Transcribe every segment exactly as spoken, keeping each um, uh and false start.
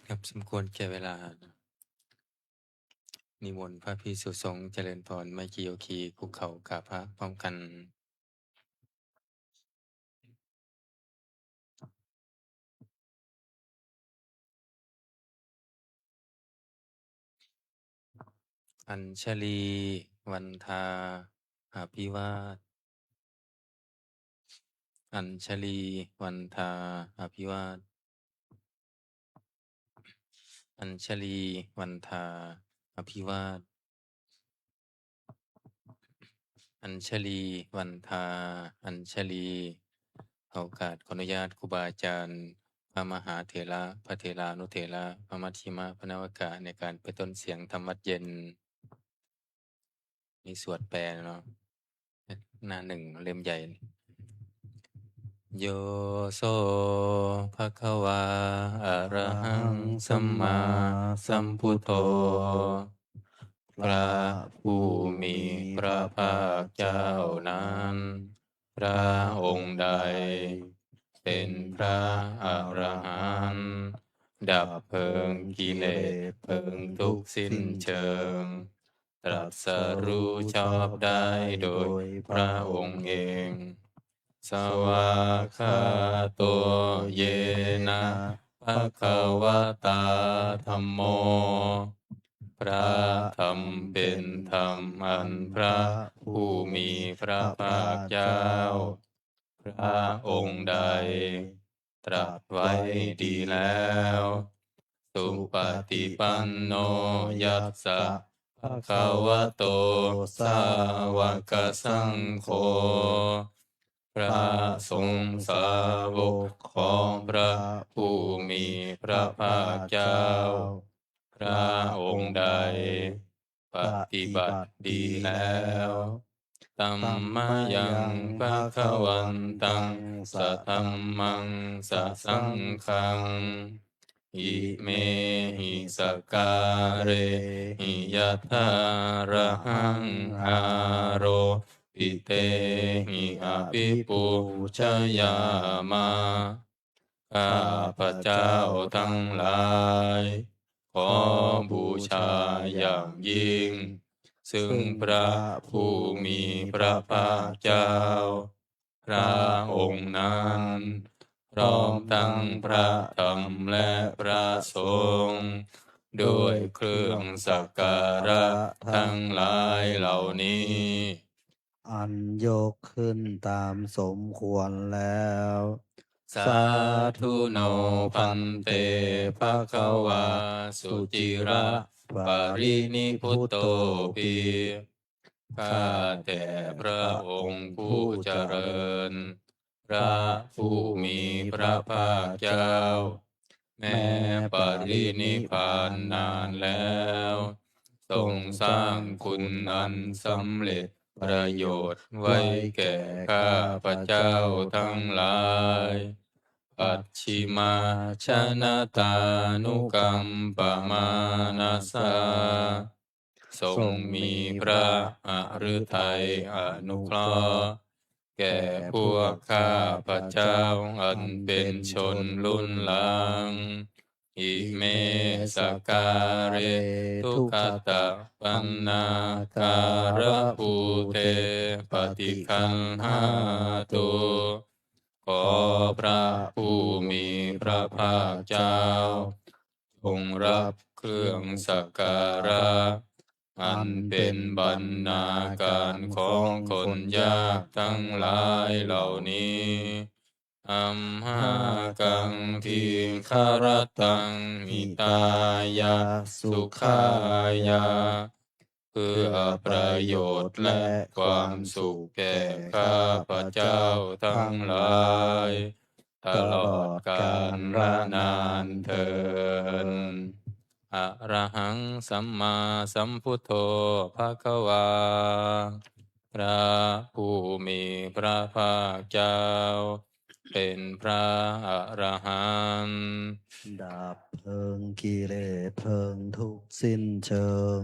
ครับ สมควรแก่เวลา นิมนต์พระภิกษุสงฆ์เจริญพร ไมตรีโยคี คุกเข่ากราบพระพร้อมกัน Añjalī vandā abhivād. Añjalī vandā abhivād. Añjalī vandā abhivād. Añjalī vandā añjalī. ขอโอกาส ขออนุญาตครูบาอาจารย์ พระมหาเถระ พระเถรานุเถระ พระมัชฌิมะ พระนวกะ ในการเปิดต้นเสียงธรรมวัตรเย็น นี่สวดแปลเนาะ หน้าหนึ่งเล่มใหญ่ Yo so bhagavā arahaṃ sammāsambuddho พระผู้มีพระภาคเจ้านั้น พระองค์ใดเป็นพระอรหันต์ ดับเพลิงกิเลสเพลิงทุกข์สิ้นเชิง ตรัสรู้ชอบได้โดยพระองค์เอง Svākkhāto yena bhagavatā dhammo พระธรรมเป็นธรรมอันพระผู้มีพระภาคเจ้า พระองค์ใดตรัสไว้ดีแล้ว Supaṭipanno yassa bhagavato sāvakasaṅgho พระสงฆ์สาวกของพระผู้มีพระภาคเจ้า พระองค์ใดปฏิบัติดีแล้ว Tammayaṃ bhagavantaṃ sadhammaṃ sasaṅghaṃ imehi sakkārehi yathārahaṃ āropitehi abhipūjayāma ข้าพเจ้าทั้งหลาย ขอบูชาอย่างยิ่ง ซึ่งพระผู้มีพระภาคเจ้า พระองค์นั้น พร้อมทั้งพระธรรมและพระสงฆ์ ด้วยเครื่องสักการะทั้งหลายเหล่านี้ อันยกขึ้นตามสมควรแล้ว Sādhu no bhante bhagavā suciraparinibbutopi ข้าแต่พระองค์ผู้เจริญ พระผู้มีพระภาคเจ้า แม้ปรินิพพานนานแล้ว ทรงสร้างคุณอันสำเร็จประโยชน์ไว้แก่ข้าพเจ้าทั้งหลาย Pacchimājanatānukampamānasā ทรงมีพระหฤทัยอนุเคราะห์ แก่พวกข้าพเจ้าอันเป็นชนรุ่นหลัง Ime sakkāre duggatapaṇṇākārabhūte paṭiggaṇhātu ขอพระผู้มีพระภาคเจ้า จงรับเครื่องสักการะ อันเป็นบรรณาการของคนยากทั้งหลายเหล่านี้ Amhākaṃ dīgharattaṃ hitāya sukhāya เพื่อประโยชน์และความสุขแก่ข้าพเจ้าทั้งหลาย ตลอดกาลนานเทอญ Arahaṃ sammāsambuddho bhagavā พระผู้มีพระภาคเจ้า เป็นพระอรหันต์ ดับเพลิงกิเลสเพลิงทุกข์สิ้นเชิง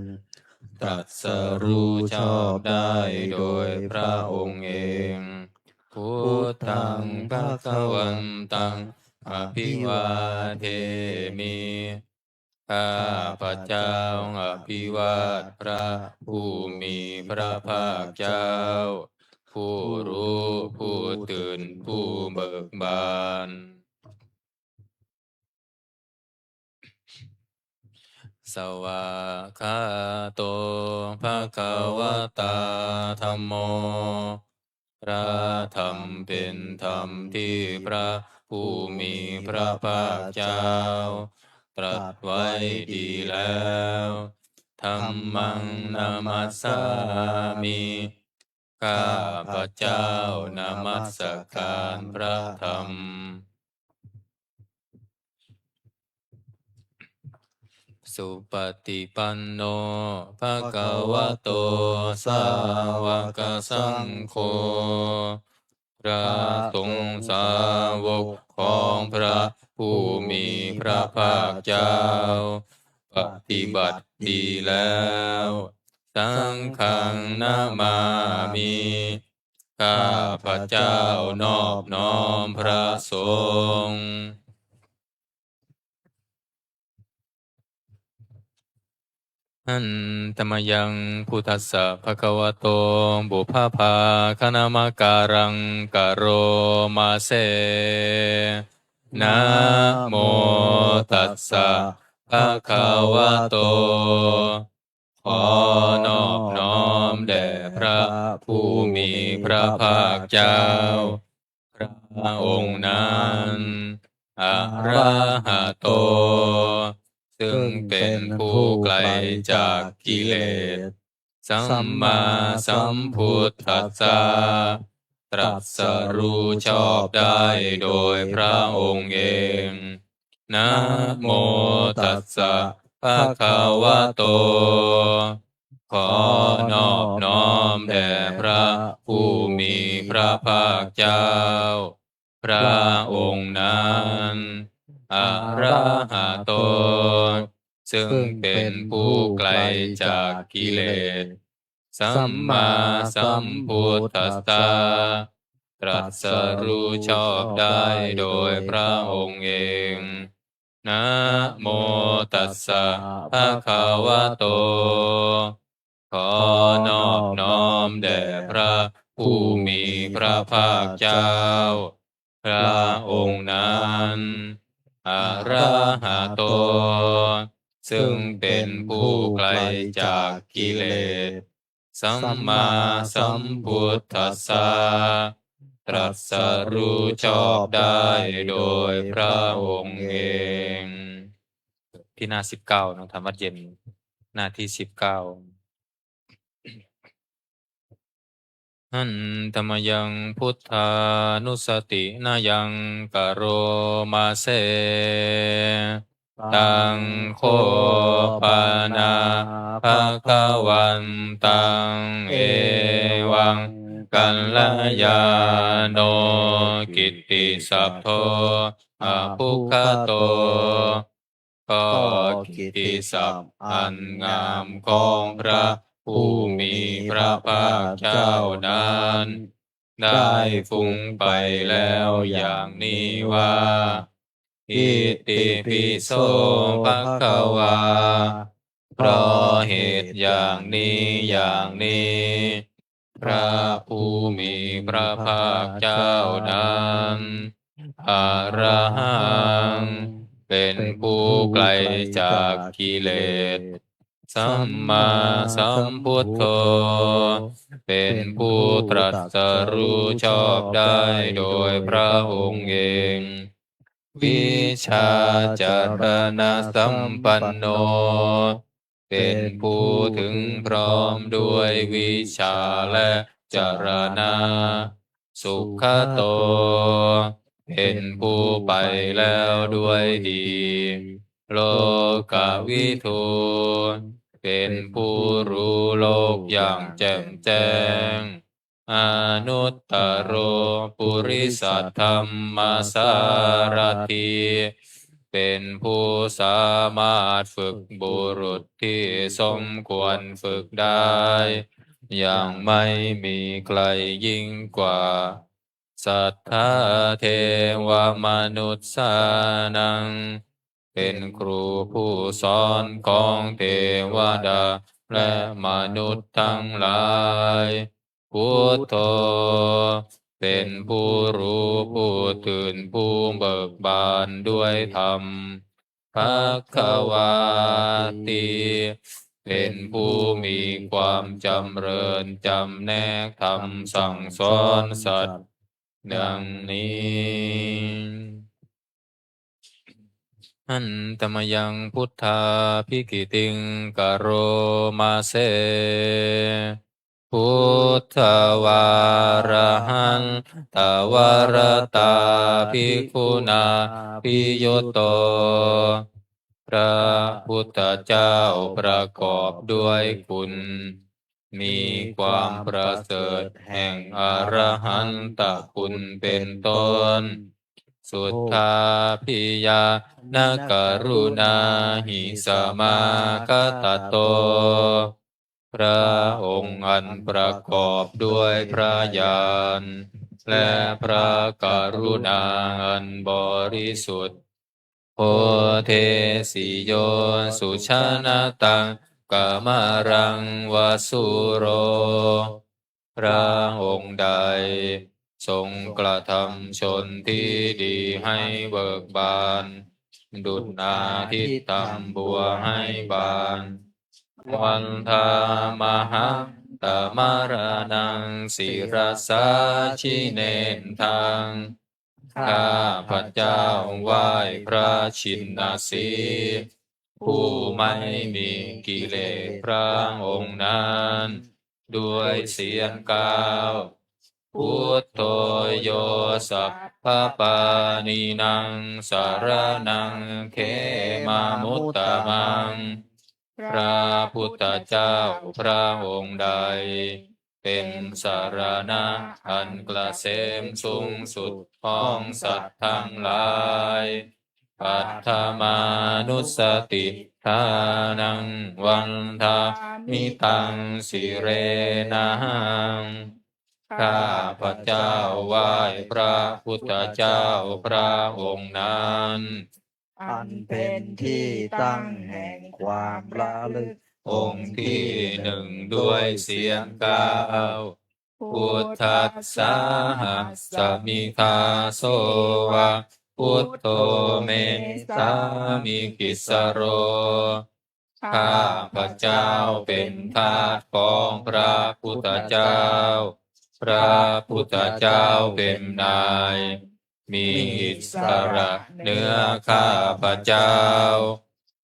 ตรัสรู้ชอบได้โดยพระองค์เอง Buddhaṃ bhagavantaṃ abhivādemi ข้าพเจ้าอภิวาทพระผู้มีพระภาคเจ้า ผู้รู้ผู้ตื่นผู้เบิกบาน Svākkhāto bhagavatā dhammo. พระธรรมเป็นธรรมที่พระผู้มีพระภาคเจ้าตรัสไว้ดีแล้ว Dhammaṃ namassāmi. ข้าพเจ้านมัสการพระธรรม Supaṭipanno bhagavato sāvakasaṅgho. พระสงฆ์สาวกของพระผู้มีพระภาคเจ้า ปฏิบัติดีแล้ว Saṅghaṃ namāmi. ข้าพเจ้านอบน้อมพระสงฆ์ Handa mayaṃ buddhassa bhagavato pubbabhāganamakāraṃ karoma se. Namo tassa bhagavato ขอนอบน้อมแด่พระผู้มีพระภาคเจ้า พระองค์นั้น arahato ซึ่งเป็นผู้ไกลจากกิเลส sammāsambuddhassa ตรัสรู้ชอบได้โดยพระองค์เอง Namo tassa bhagavato ขอนอบน้อมแด่พระผู้มีพระภาคเจ้า พระองค์นั้น arahato ซึ่งเป็นผู้ไกลจากกิเลส sammāsambuddhassa ตรัสรู้ชอบได้โดยพระองค์เอง Namo tassa bhagavato ขอนอบน้อมแด่พระผู้มีพระภาคเจ้า พระองค์นั้น arahato ซึ่งเป็นผู้ไกลจากกิเลส sammāsambuddhassa ตรัสรู้ชอบได้โดยพระองค์เอง ที่หน้าสิบเก้านะ ธรรมวัตรเย็น หน้าที่สิบเก้า Handa mayaṃ buddhānussatinayaṃ karoma se. Taṃ kho pana bhagavantaṃ evaṃ kalyāṇo kittisabdo abbhuggato. ก็กิตติศัพท์อันงามของพระผู้มีพระภาคเจ้านั้น ได้ฟุ้งไปแล้วอย่างนี้ว่า Itipi so bhagavā เพราะเหตุอย่างนี้อย่างนี้ พระผู้มีพระภาคเจ้านั้น arahaṃ เป็นผู้ไกลจากกิเลส sammāsambuddho เป็นผู้ตรัสรู้ชอบได้โดยพระองค์เอง vijjācaraṇasampanno เป็นผู้ถึงพร้อมด้วยวิชชาและจรณะ sugato เป็นผู้ไปแล้วด้วยดี lokavidū เป็นผู้รู้โลกอย่างแจ่มแจ้ง anuttaro purisadammasārathi เป็นผู้สามารถฝึกบุรุษที่สมควรฝึกได้ อย่างไม่มีใครยิ่งกว่า satthā devamanussānaṃ เป็นครูผู้สอนของเทวดาและมนุษย์ทั้งหลาย Buddho เป็นผู้รู้ผู้ตื่นผู้เบิกบานด้วยธรรม Bhagavāti เป็นผู้มีความจำเริญจำแนกธรรมสั่งสอนสัตว์ดังนี้ Handa mayaṃ buddhābhigītiṃ karoma se. Buddhavārahantavaratā bhikkhunā abhiyutto. พระพุทธเจ้าประกอบด้วยคุณ มีความประเสริฐแห่งอรหันตคุณเป็นต้น Suddhābhiñāṇakaruṇāhi samāgatatto. พระองค์อันประกอบด้วยพระญาณ และพระกรุณาอันบริสุทธิ์ Bodhesi yo sujanataṃ kamalaṃva sūro. พระองค์ใดทรงกระทำชนที่ดีให้เบิกบาน ดุจอาทิตย์ทำบัวให้บาน Vandāmahaṃ tamaraṇaṃ sirasā jinendaṃ. ข้าพเจ้าไหว้พระชินสีห์ ผู้ไม่มีกิเลสพระองค์นั้น ด้วยเสียงกล่าว Buddho yo sabbapāṇīnaṃ saraṇaṃ khemamuttamaṃ. พระพุทธเจ้าพระองค์ใด เป็นสรณะอันเกษมสูงสุดของสัตว์ทั้งหลาย Paṭhamānussatiṭṭhānaṃ vandāmi taṃ sirenahaṃ. ข้าพเจ้าไหว้พระพุทธเจ้าพระองค์นั้น อันเป็นที่ตั้งแห่งความระลึก องค์ที่หนึ่งด้วยเสียงกล่าว Buddhassāhasmi dāso va buddho me sāmikissaro. ข้าพเจ้าเป็นทาสของพระพุทธเจ้า พระพุทธเจ้าเป็นนาย มีอิสระเหนือข้าพเจ้า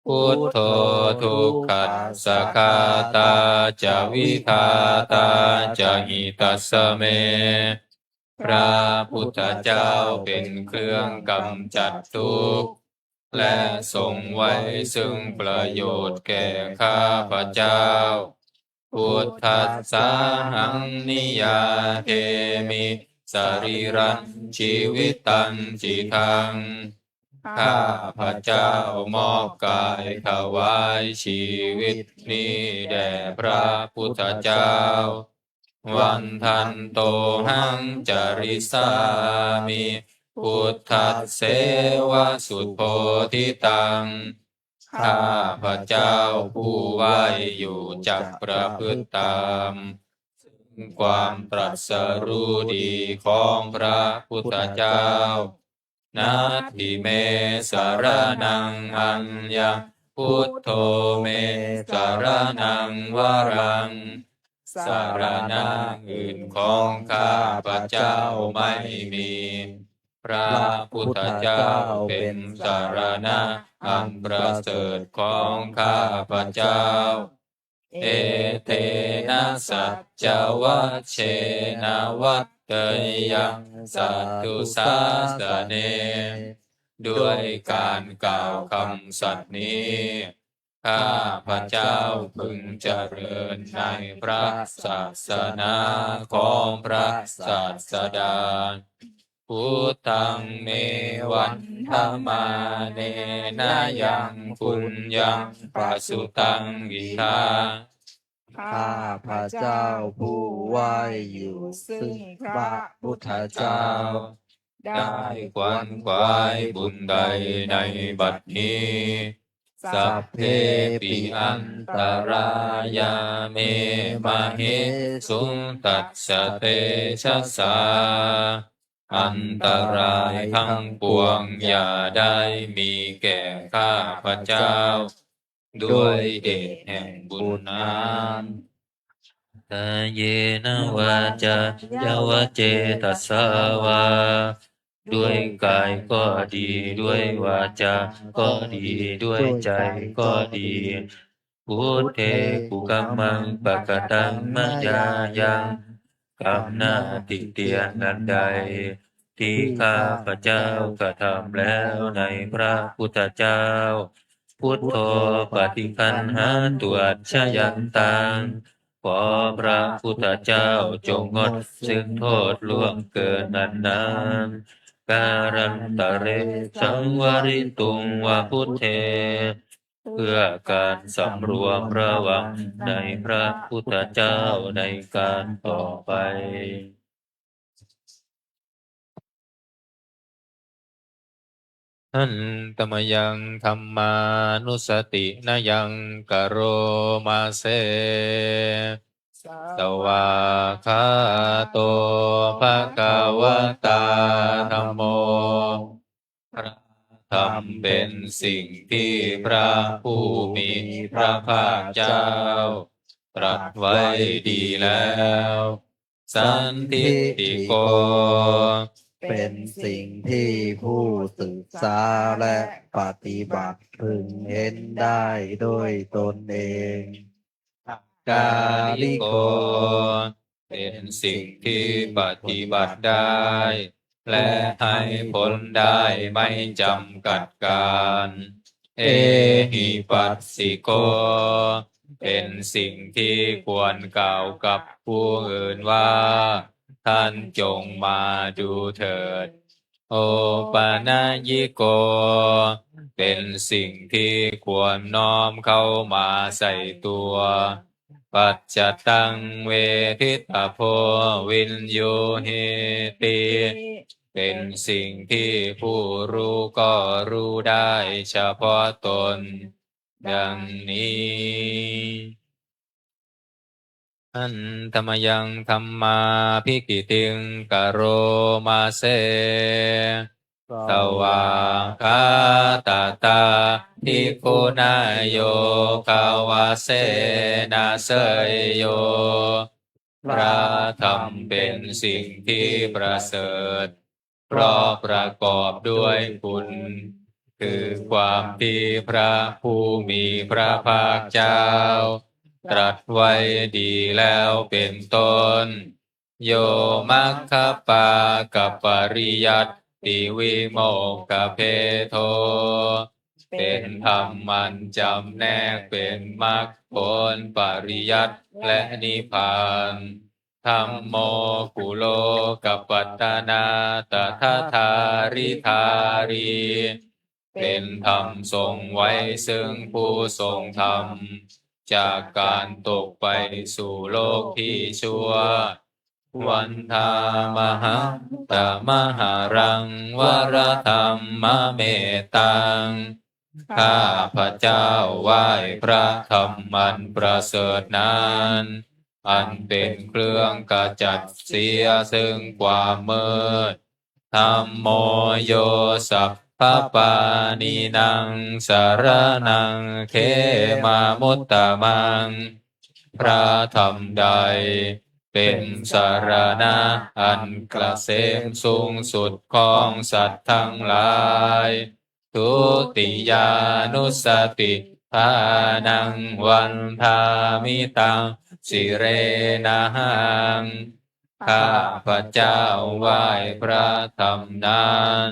Buddho dukkhassa ghātā ca vidhātā ca hitassa me. พระพุทธเจ้าเป็นเครื่องกำจัดทุกข์ และทรงไว้ซึ่งประโยชน์แก่ข้าพเจ้า Buddhassāhaṃ niyyādemi sarīrañjīvitañcidaṃ. ข้าพเจ้ามอบกายถวายชีวิตนี้แด่พระพุทธเจ้า Vandantohaṃ carissāmi buddhasseva subodhitaṃ. ข้าพเจ้าผู้ไหว้อยู่จักประพฤติตาม ซึ่งความตรัสรู้ดีของพระพุทธเจ้า Natthi me saraṇaṃ aññaṃ, buddho me saraṇaṃ varaṃ. สรณะอื่นของข้าพเจ้าไม่มี พระพุทธเจ้าเป็นสรณะอันประเสริฐของข้าพเจ้า Etena saccavajjena vaḍḍheyyaṃ satthu sāsane. ด้วยการกล่าวคำสัตย์นี้ ข้าพเจ้าพึงเจริญในพระศาสนาของพระศาสดา Buddhaṃ me vandamānena yaṃ puññaṃ pasutaṃ idha. ข้าพเจ้าผู้ไหว้อยู่ซึ่งพระพุทธเจ้า ได้ขวนขวายบุญใดในบัดนี้ Sabbepi antarāyā me māhesuṃ tassa tejasā. อันตรายทั้งปวงอย่าได้มีแก่ข้าพเจ้า ด้วยเดชแห่งบุญนั้น Kāyena vācāya va cetasā vā ด้วยกายก็ดี ด้วยวาจาก็ดี ด้วยใจก็ดี Buddhe kukammaṃ pakataṃ mayā yaṃ กรรมหน้าติเตียนอันใด ที่ข้าพเจ้ากระทำแล้วในพระพุทธเจ้า Buddho paṭiggaṇhātu accayantaṃ ขอพระพุทธเจ้าจงงดซึ่งโทษล่วงเกินอันนั้น Kālantare saṃvarituṃ va buddhe เพื่อการสำรวมระวังในพระพุทธเจ้าในการต่อไป Handa mayaṃ dhammānussatinayaṃ karoma se. Svākkhāto bhagavatā dhammo. พระธรรมเป็นสิ่งที่พระผู้มีพระภาคเจ้าตรัสไว้ดีแล้ว Sandiṭṭhiko เป็นสิ่งที่ผู้ศึกษาและปฏิบัติพึงเห็นได้ด้วยตนเอง Akāliko เป็นสิ่งที่ปฏิบัติได้ และให้ผลได้ไม่จำกัดกาล Ehipassiko เป็นสิ่งที่ควรกล่าวกับผู้อื่นว่า ท่านจงมาดูเถิด Opanayiko เป็นสิ่งที่ควรน้อมเข้ามาใส่ตัว Paccattaṃ veditabbo viññūhīti เป็นสิ่งที่ผู้รู้ก็รู้ได้เฉพาะตน ดังนี้ Handa mayaṃ dhammābhigītiṃ karoma se. Svākkhātatā bhikkhunā yogavasena seyyo. พระธรรมเป็นสิ่งที่ประเสริฐ เพราะประกอบด้วยคุณ คือความที่พระผู้มีพระภาคเจ้า ตรัสไว้ดีแล้วเป็นต้น Yo maggapākapariyattivimokkhabhedo เป็นธรรมมันจำแนกเป็นมรรคผล ปริยัติ และนิพพาน Dhammo kulokapatanā tadadhāridhārī เป็นธรรมทรงไว้ซึ่งผู้ทรงธรรม จากการตกไปสู่โลกที่ชั่ว Vandāmahaṃ tamaharaṃ varadhammamettaṃ ข้าพเจ้าไหว้พระธรรมอันประเสริฐนั้น อันเป็นเครื่องขจัดเสียซึ่งความมืด Dhammo yo sabbapāṇīnaṃ saraṇaṃ khemamuttamaṃ พระธรรมใดเป็นสรณะอันเกษมสูงสุดของสัตว์ทั้งหลาย Dutiyānussatiṭṭhānaṃ vandāmi taṃ sirenahaṃ ข้าพเจ้าไหว้พระธรรมนั้น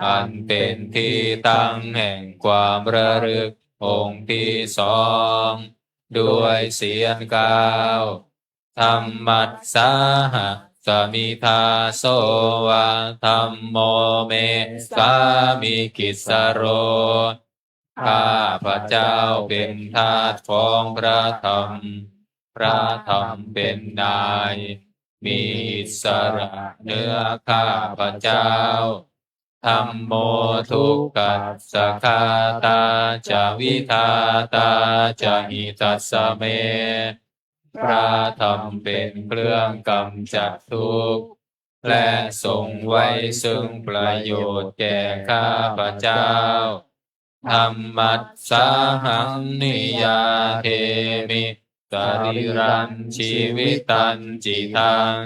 อันเป็นที่ตั้งแห่งความระลึกองค์ที่สอง ด้วยเสียงกล่าว Dhammassāhasmi dāso va dhammo me sāmikissaro ข้าพเจ้าเป็นทาสของพระธรรม พระธรรมเป็นนาย มีอิสระเหนือข้าพเจ้า Dhammo dukkhassa ghātā ca vidhātā ca hitassa me. พระธรรมเป็นเครื่องกำจัดทุกข์ และทรงไว้ซึ่งประโยชน์แก่ข้าพเจ้า Dhammassāhaṃ niyyādemi sarīrañjīvitañci taṃ.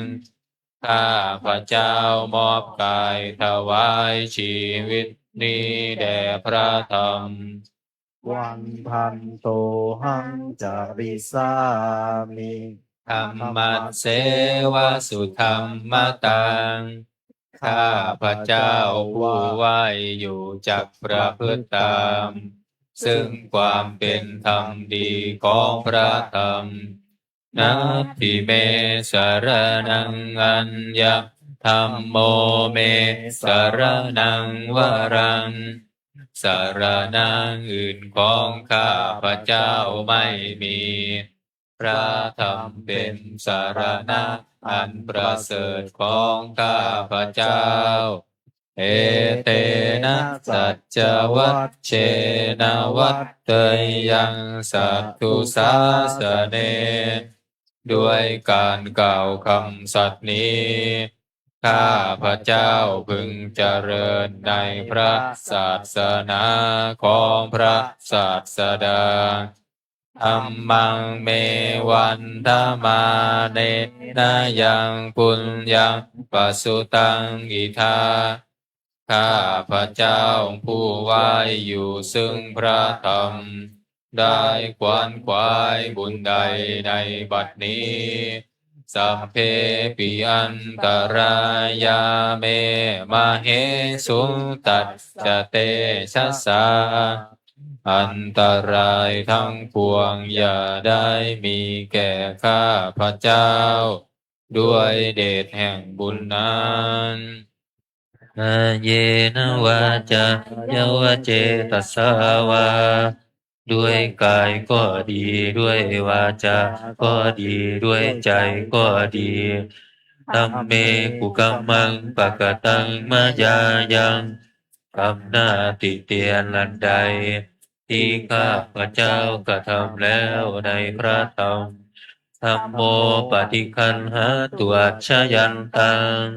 ข้าพเจ้ามอบกายถวายชีวิตนี้แด่พระธรรม Vandantohaṃ carissāmi dhammasseva sudhammataṃ. ข้าพเจ้าผู้ไหว้อยู่จักประพฤติตาม ซึ่งความเป็นธรรมดีของพระธรรม Natthi me saraṇaṃ aññaṃ, dhammo me saraṇaṃ varaṃ. สรณะอื่นของข้าพเจ้าไม่มี พระธรรมเป็นสรณะอันประเสริฐของข้าพเจ้า Etena saccavajjena vaḍḍheyyaṃ satthu sāsane. ด้วยการกล่าวคำสัตย์นี้ ข้าพเจ้าพึงเจริญในพระศาสนาของพระศาสดา Dhammaṃ me vandamānena yaṃ puññaṃ pasutaṃ idha. ข้าพเจ้าผู้ไหว้อยู่ซึ่งพระธรรม ได้ขวนขวายบุญใดในบัดนี้ Sabbepi antarāyā me māhesuṃ tassa tejasā. อันตรายทั้งปวงอย่าได้มีแก่ข้าพเจ้า ด้วยเดชแห่งบุญนั้น Kāyena vācāya va cetasā vā. ด้วยกายก็ดี ด้วยวาจาก็ดี ด้วยใจก็ดี Dhamme kukammaṃ pakataṃ mayā yaṃ. กรรมหน้าติเตียนอันใด ที่ข้าพเจ้ากระทำแล้วในพระธรรม Dhammo paṭiggaṇhātu accayantaṃ.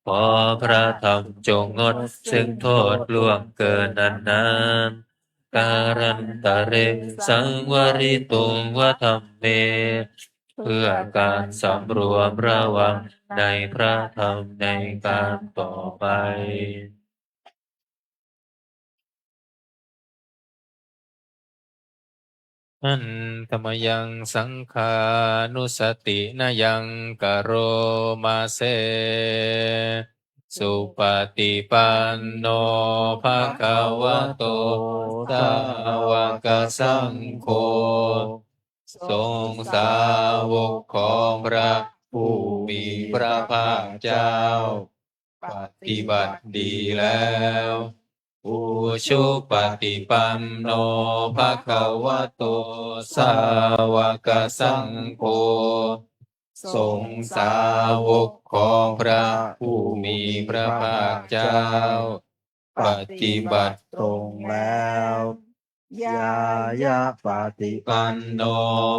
ขอพระธรรมจงงดซึ่งโทษล่วงเกินอันนั้น Kālantare saṃvarituṃ va dhamme. เพื่อการสำรวมระวังในพระธรรมในการต่อไป Handa mayaṃ saṅghānussatinayaṃ karoma se. Supaṭipanno bhagavato sāvakasaṅgho. สงฆ์สาวกของพระผู้มีพระภาคเจ้า ปฏิบัติดีแล้ว Ujupaṭipanno bhagavato sāvakasaṅgho. สงฆ์สาวกของพระผู้มีพระภาคเจ้า ปฏิบัติตรงแล้ว Ñāyapaṭipanno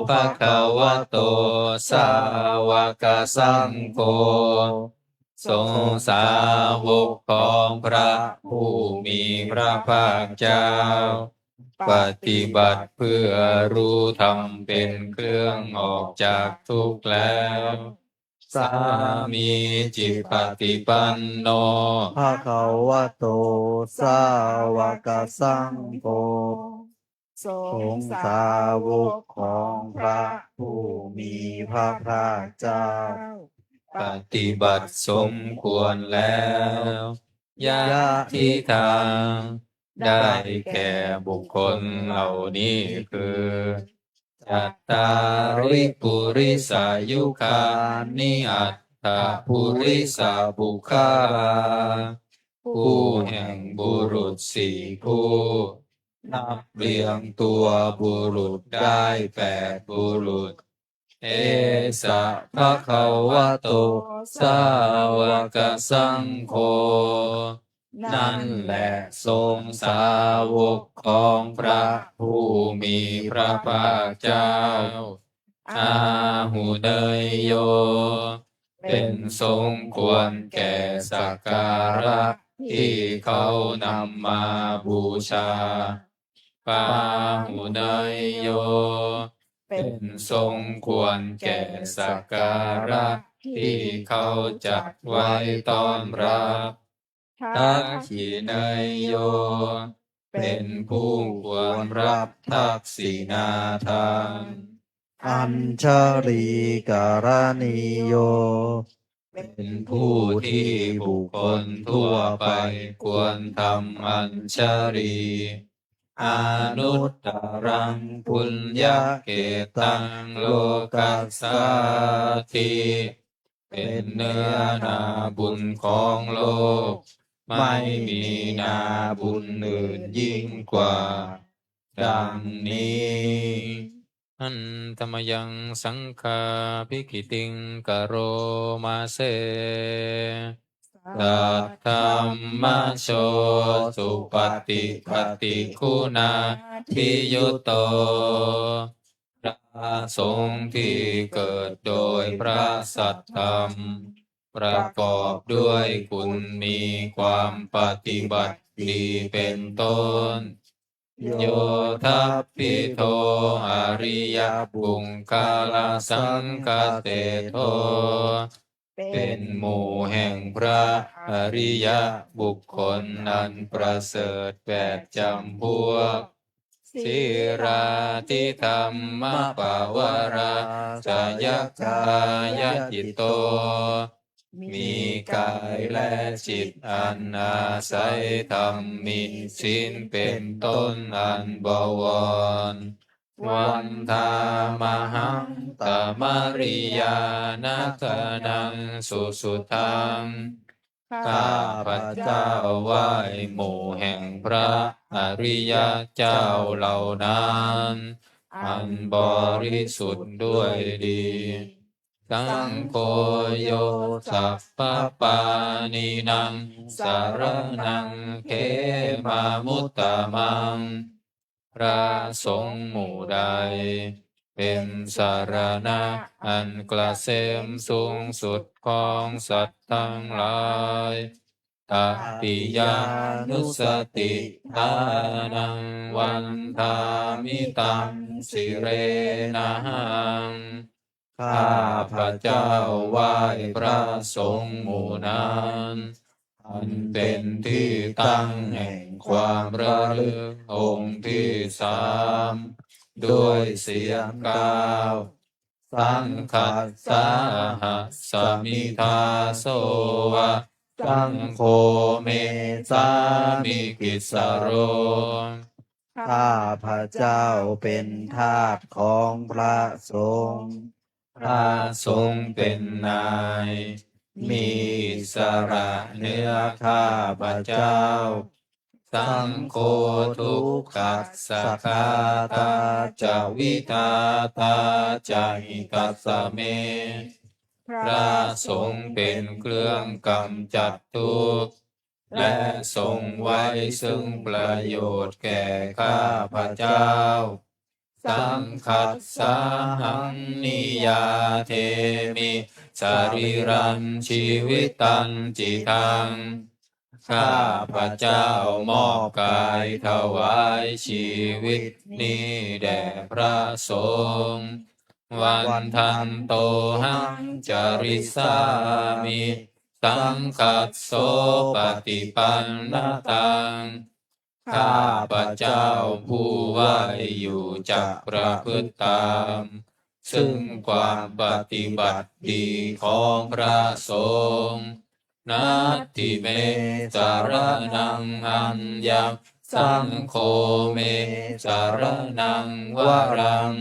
bhagavato sāvakasaṅgho. สงฆ์สาวกของพระผู้มีพระภาคเจ้า ปฏิบัติเพื่อรู้ธรรมเป็นเครื่องออกจากทุกข์แล้ว Sāmīcipaṭipanno bhagavato sāvakasaṅgho. สงฆ์สาวกของพระผู้มีพระภาคเจ้า ปฏิบัติสมควรแล้ว Yadidaṃ ได้แก่บุคคลเหล่านี้คือ Cattāri purisayugāni aṭṭha purisapuggalā. ผู้แห่งบุรุษสี่ผู้ นับเรียงตัวบุรุษได้แปดบุรุษ Esa bhagavato sāvakasaṅgho. นั่นแหละทรงสาวกของพระผู้มีพระภาคเจ้า Āhuneyyo เป็นสมควรแก่สักการะที่เขานำมาบูชา Pāhuneyyo เป็นสมควรแก่สักการะที่เขาจัดไว้ต้อนรับ Dakkhiṇeyyo เป็นผู้ควรรับทักษิณาทาน Añjalikaraṇīyo เป็นผู้ที่บุคคลทั่วไปควรทำอัญชลี Anuttaraṃ puññakkhettaṃ lokassāti. เป็นเนื้อนาบุญของโลก ไม่มีนาบุญอื่นยิ่งกว่า ดังนี้ Handa mayaṃ saṅghābhigītiṃ karoma se. Saddhammajo supaṭipattiguṇādiyutto. พระสงฆ์ที่เกิดโดยพระสัทธรรม ประกอบด้วยคุณมีความปฏิบัติดีเป็นต้น Yoṭṭhabbidho ariyapuggalasaṅghaseṭṭho. เป็นหมู่แห่งพระอริยบุคคลอันประเสริฐแปดจำพวก Sīlādidhammapavarāsayakāyacitto. มีกายและจิตอันอาศัยธรรมมีศีลเป็นต้นอันบวร Vandāmahaṃ tamariyāna gaṇaṃ susuddhaṃ. ข้าพเจ้าไหว้หมู่แห่งพระอริยเจ้าเหล่านั้น อันบริสุทธิ์ด้วยดี Saṅgho yo sabbapāṇīnaṃ saraṇaṃ khemamuttamaṃ. พระสงฆ์หมู่ใด เป็นสรณะอันเกษมสูงสุดของสัตว์ทั้งหลาย Tatiyānussatiṭṭhānaṃ vandāmi taṃ sirenahaṃ. ข้าพเจ้าไหว้พระสงฆ์หมู่นั้น อันเป็นที่ตั้งแห่งความระลึกองค์ที่สาม ด้วยเสียงกล่าว Saṅghassāhasmi dāso va, saṅgho me sāmikissaro. ข้าพเจ้าเป็นทาสของพระสงฆ์ พระสงฆ์เป็นนาย มีอิสระเหนือข้าพเจ้า Saṅgho dukkhassa ghātā ca vidhātā ca hitassa me. พระสงฆ์เป็นเครื่องกำจัดทุกข์ และทรงไว้ซึ่งประโยชน์แก่ข้าพเจ้า Saṅghassāhaṃ niyyādemi sarīrañjīvitañcidaṃ. ข้าพเจ้ามอบกายถวายชีวิตนี้แด่พระสงฆ์ Vandantohaṃ carissāmi saṅghassopaṭipannataṃ. ข้าพเจ้าผู้ไหว้อยู่จักประพฤติตาม ซึ่งความปฏิบัติดีของพระสงฆ์ Natthi me saraṇaṃ aññaṃ, saṅgho me saraṇaṃ varaṃ.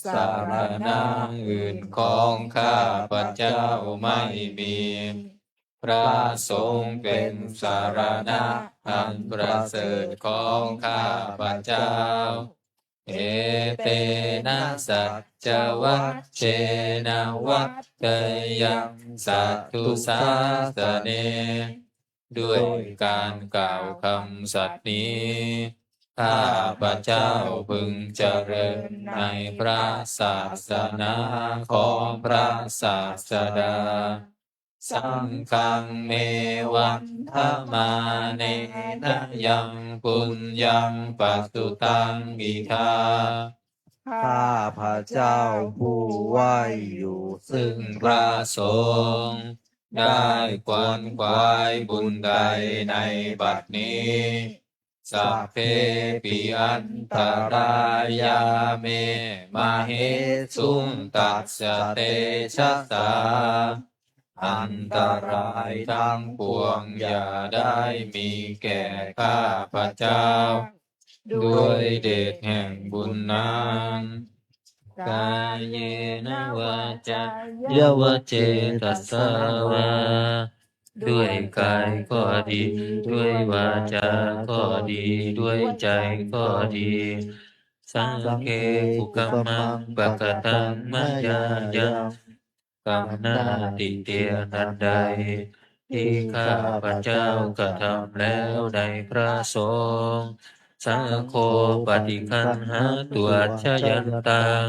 สรณะอื่นของข้าพเจ้าไม่มี พระสงฆ์เป็นสรณะอันประเสริฐของข้าพเจ้า Etena saccavajjena vaḍḍheyyaṃ satthu sāsane. ด้วยการกล่าวคำสัตย์นี้ ข้าพเจ้าพึงเจริญในพระศาสนาของพระศาสดา Saṅghaṃ me vandamānena yaṃ puññaṃ pasutaṃ idha. ข้าพเจ้าผู้ไหว้อยู่ซึ่งพระสงฆ์ ได้ขวนขวายบุญใดในบัดนี้ Sabbepi antarāyā me māhesuṃ tassa tejasā. อันตรายทั้งปวงอย่าได้มีแก่ข้าพเจ้า ด้วยเดชแห่งบุญนั้น Kāyena vācāya va cetasā vā. ด้วยกายก็ดี ด้วยวาจาก็ดี ด้วยใจก็ดี Saṅghe kukammaṃ pakataṃ mayā yaṃ. กรรมหน้าติเตียนอันใด ที่ข้าพเจ้ากระทำแล้วในพระสงฆ์ Sakko paṭiggaṇhātu accayantaṃ.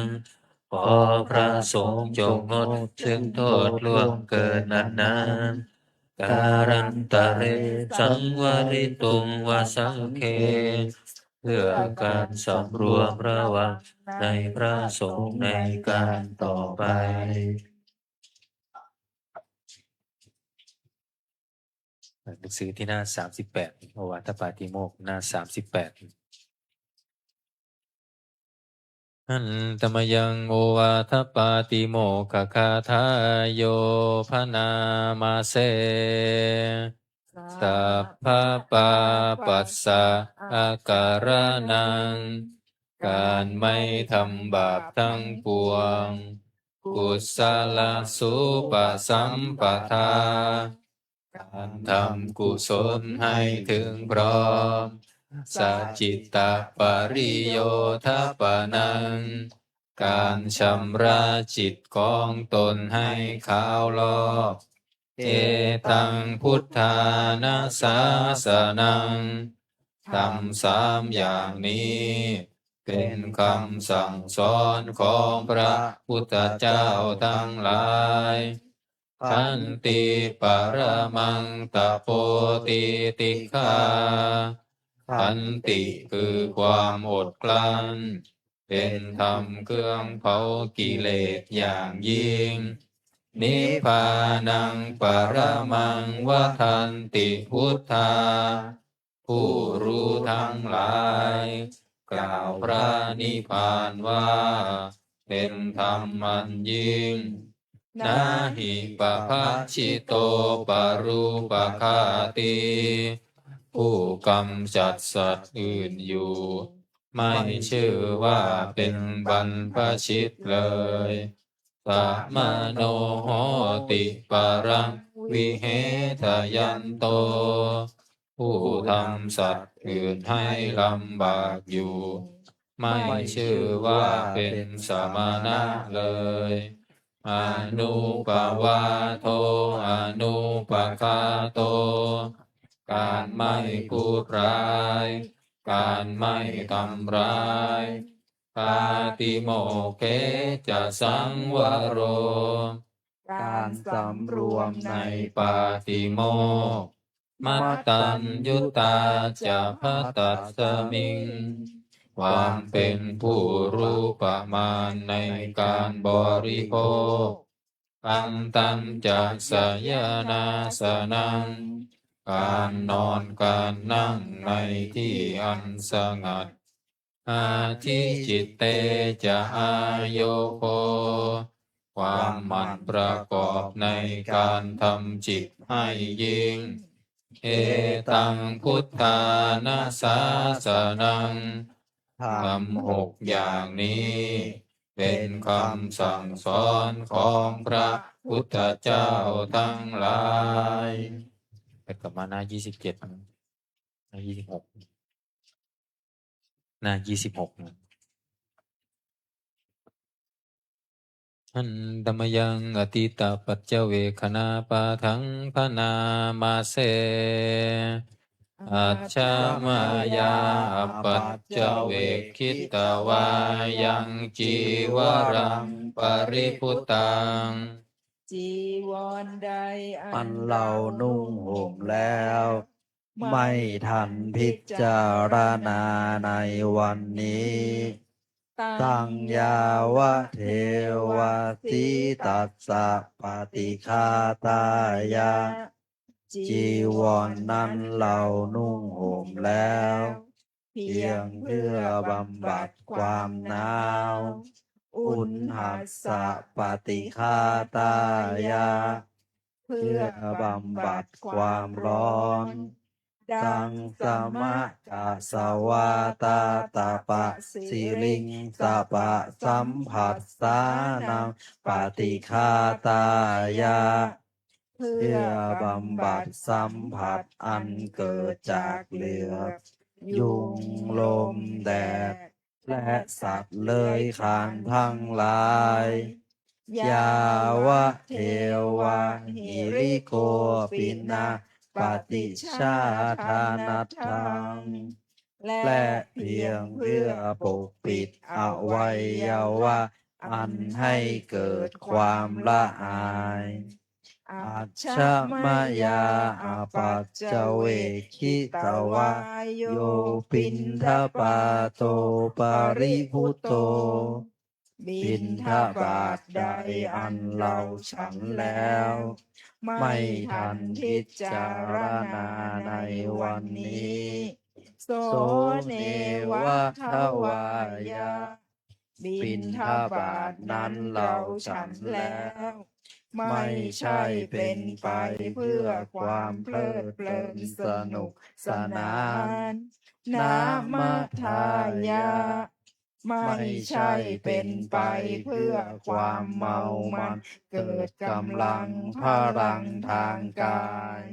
ขอพระสงฆ์จงงดซึ่งโทษล่วงเกินอันนั้น Kālantare saṃvarituṃ va saṅghe. เพื่อการสำรวมระวังในพระสงฆ์ในการต่อไป หนังสือที่หน้าสามสิบแปด โอวาทปาติโมกข์ หน้าสามสิบแปด Handa mayaṃ ovādapātimokkhabhātāyo bhaṇāma se. Sabbapāpassa akaraṇaṃ. การไม่ทำบาปทั้งปวง Kusalasupasampadā. การทำกุศลให้ถึงพร้อม Sacittapariyothapanaṃ. การชำระจิตของตนให้ขาวลอก Etaṃ buddhāna sāsanaṃ. ธรรมสามอย่างนี้ เป็นคำสั่งสอนของพระพุทธเจ้าทั้งหลาย Khanti paramaṃ tapo titikkhā. ขันติคือความอดกลั้น เป็นธรรมเครื่องเผากิเลสอย่างยิ่ง Nibbānaṃ paramaṃ vadanti buddhā. ผู้รู้ทั้งหลาย กล่าวพระนิพพานว่า เป็นธรรมอันยิ่ง Na hi pabhajito parūpaghātī. ผู้กำจัดสัตว์อื่นอยู่ ไม่ชื่อว่าเป็นบรรพชิตเลย Samano hoti paraṃ vihetayanto. ผู้ทำสัตว์อื่นให้ลำบากอยู่ ไม่ชื่อว่าเป็นสมณะเลย Anuppavādo anupaghāto. การไม่พูดร้าย การไม่ทำร้าย Pātimokkhe ca saṃvaro. การสำรวมในปาติโมกข์ Mataññutā ca bhaddasmiṃ. ความเป็นผู้รู้ประมาณในการบริโภค Khantañca sayanāsanaṃ. การนอนการนั่งในที่อันสงัด Adhicitte ca āyogo. ความหมั่นประกอบในการทำจิตให้ยิ่ง Etaṃ buddhāna sāsanaṃ. ธรรมหกอย่างนี้ เป็นคำสั่งสอนของพระพุทธเจ้าทั้งหลาย กลับมาหน้ายี่สิบเจ็ด หน้ายี่สิบหก หน้ายี่สิบหก Handa mayaṃ atītapaccavekkhaṇapāṭhaṃ bhaṇāma se. Ajja mayā apaccavekkhitvā yaṃ cīvaraṃ paribhuttaṃ. จีวรใดอัน อันเรานุ่งห่มแล้ว ไม่ทันพิจารณาในวันนี้ taṃ yāvadeva sītassa paṭighātāya. จีวรนั้นเรานุ่งห่มแล้ว เพียงเพื่อบำบัดความหนาว uṇhassa paṭighātāya เพื่อบำบัดความร้อน taṃ samakasavātātapasiriṃsapasambhattānaṃ paṭighātāya เพื่อบำบัดสัมผัสอันเกิดจากเหลือบ ยุง ลม แดด และสัตว์เลื้อยคลานทั้งหลาย yāvadeva hiriko piṇḍapāto paṭicchādanatthaṃ และเพียงเพื่อปกปิดอวัยวะอันให้เกิดความละอาย Ajja mayā apaccavekkhitvā yo piṇḍapāto paribhutto. บิณฑบาตใดอันเราฉันแล้ว ไม่ทันพิจารณาในวันนี้ so neva davāya บิณฑบาตนั้นเราฉันแล้ว ไม่ใช่เป็นไปเพื่อความเพลิดเพลินสนุกสนาน na madāya ไม่ใช่เป็นไปเพื่อความเมามันเกิดกำลังพลังทางกาย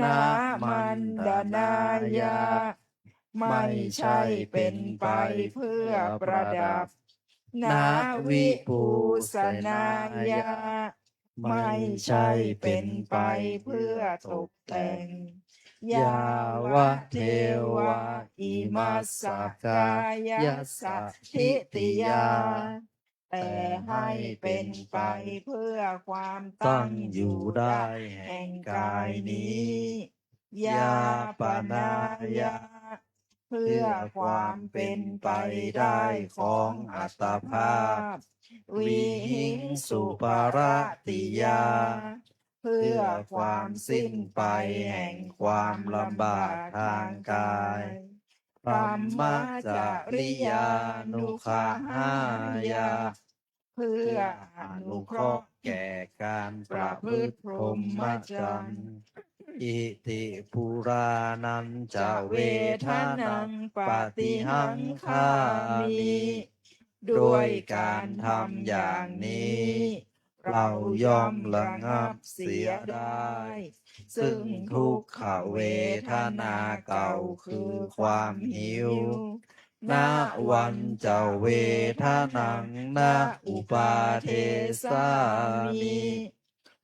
na maṇḍanāya ไม่ใช่เป็นไปเพื่อประดับ na vibhūsanāya ไม่ใช่เป็นไปเพื่อตกแต่ง yāvadeva imassa kāyassa ṭhitiyā แต่ให้เป็นไปเพื่อความตั้งอยู่ได้แห่งกายนี้ yāpanāya เพื่อความเป็นไปได้ของอัตภาพ vihiṃsuparatiyā เพื่อความสิ้นไปแห่งความลำบากทางกาย brahmacariyānuggahāya เพื่ออนุเคราะห์แก่การประพฤติพรหมจรรย์ iti purāṇañca vedanaṃ paṭihaṅkhāmi ด้วยการทำอย่างนี้ เราย่อมระงับเสียได้ ซึ่งทุกขเวทนาเก่าคือความหิว navañca vedanaṃ na uppādessāmi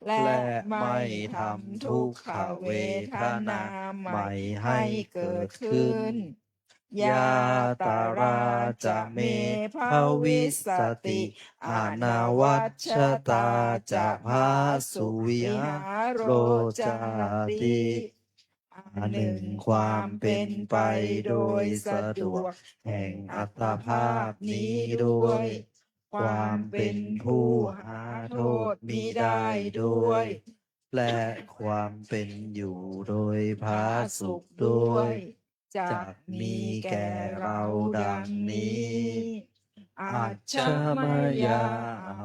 และไม่ทำทุกขเวทนาใหม่ให้เกิดขึ้น yātrā ca me bhavissati anavajjatā ca phāsuvihāro cāti อันหนึ่งความเป็นไปโดยสะดวกแห่งอัตภาพนี้ด้วย ความเป็นผู้หาโทษมิได้ด้วย และความเป็นอยู่โดยผาสุกด้วย จักมีแก่เราดังนี้ Ajja mayā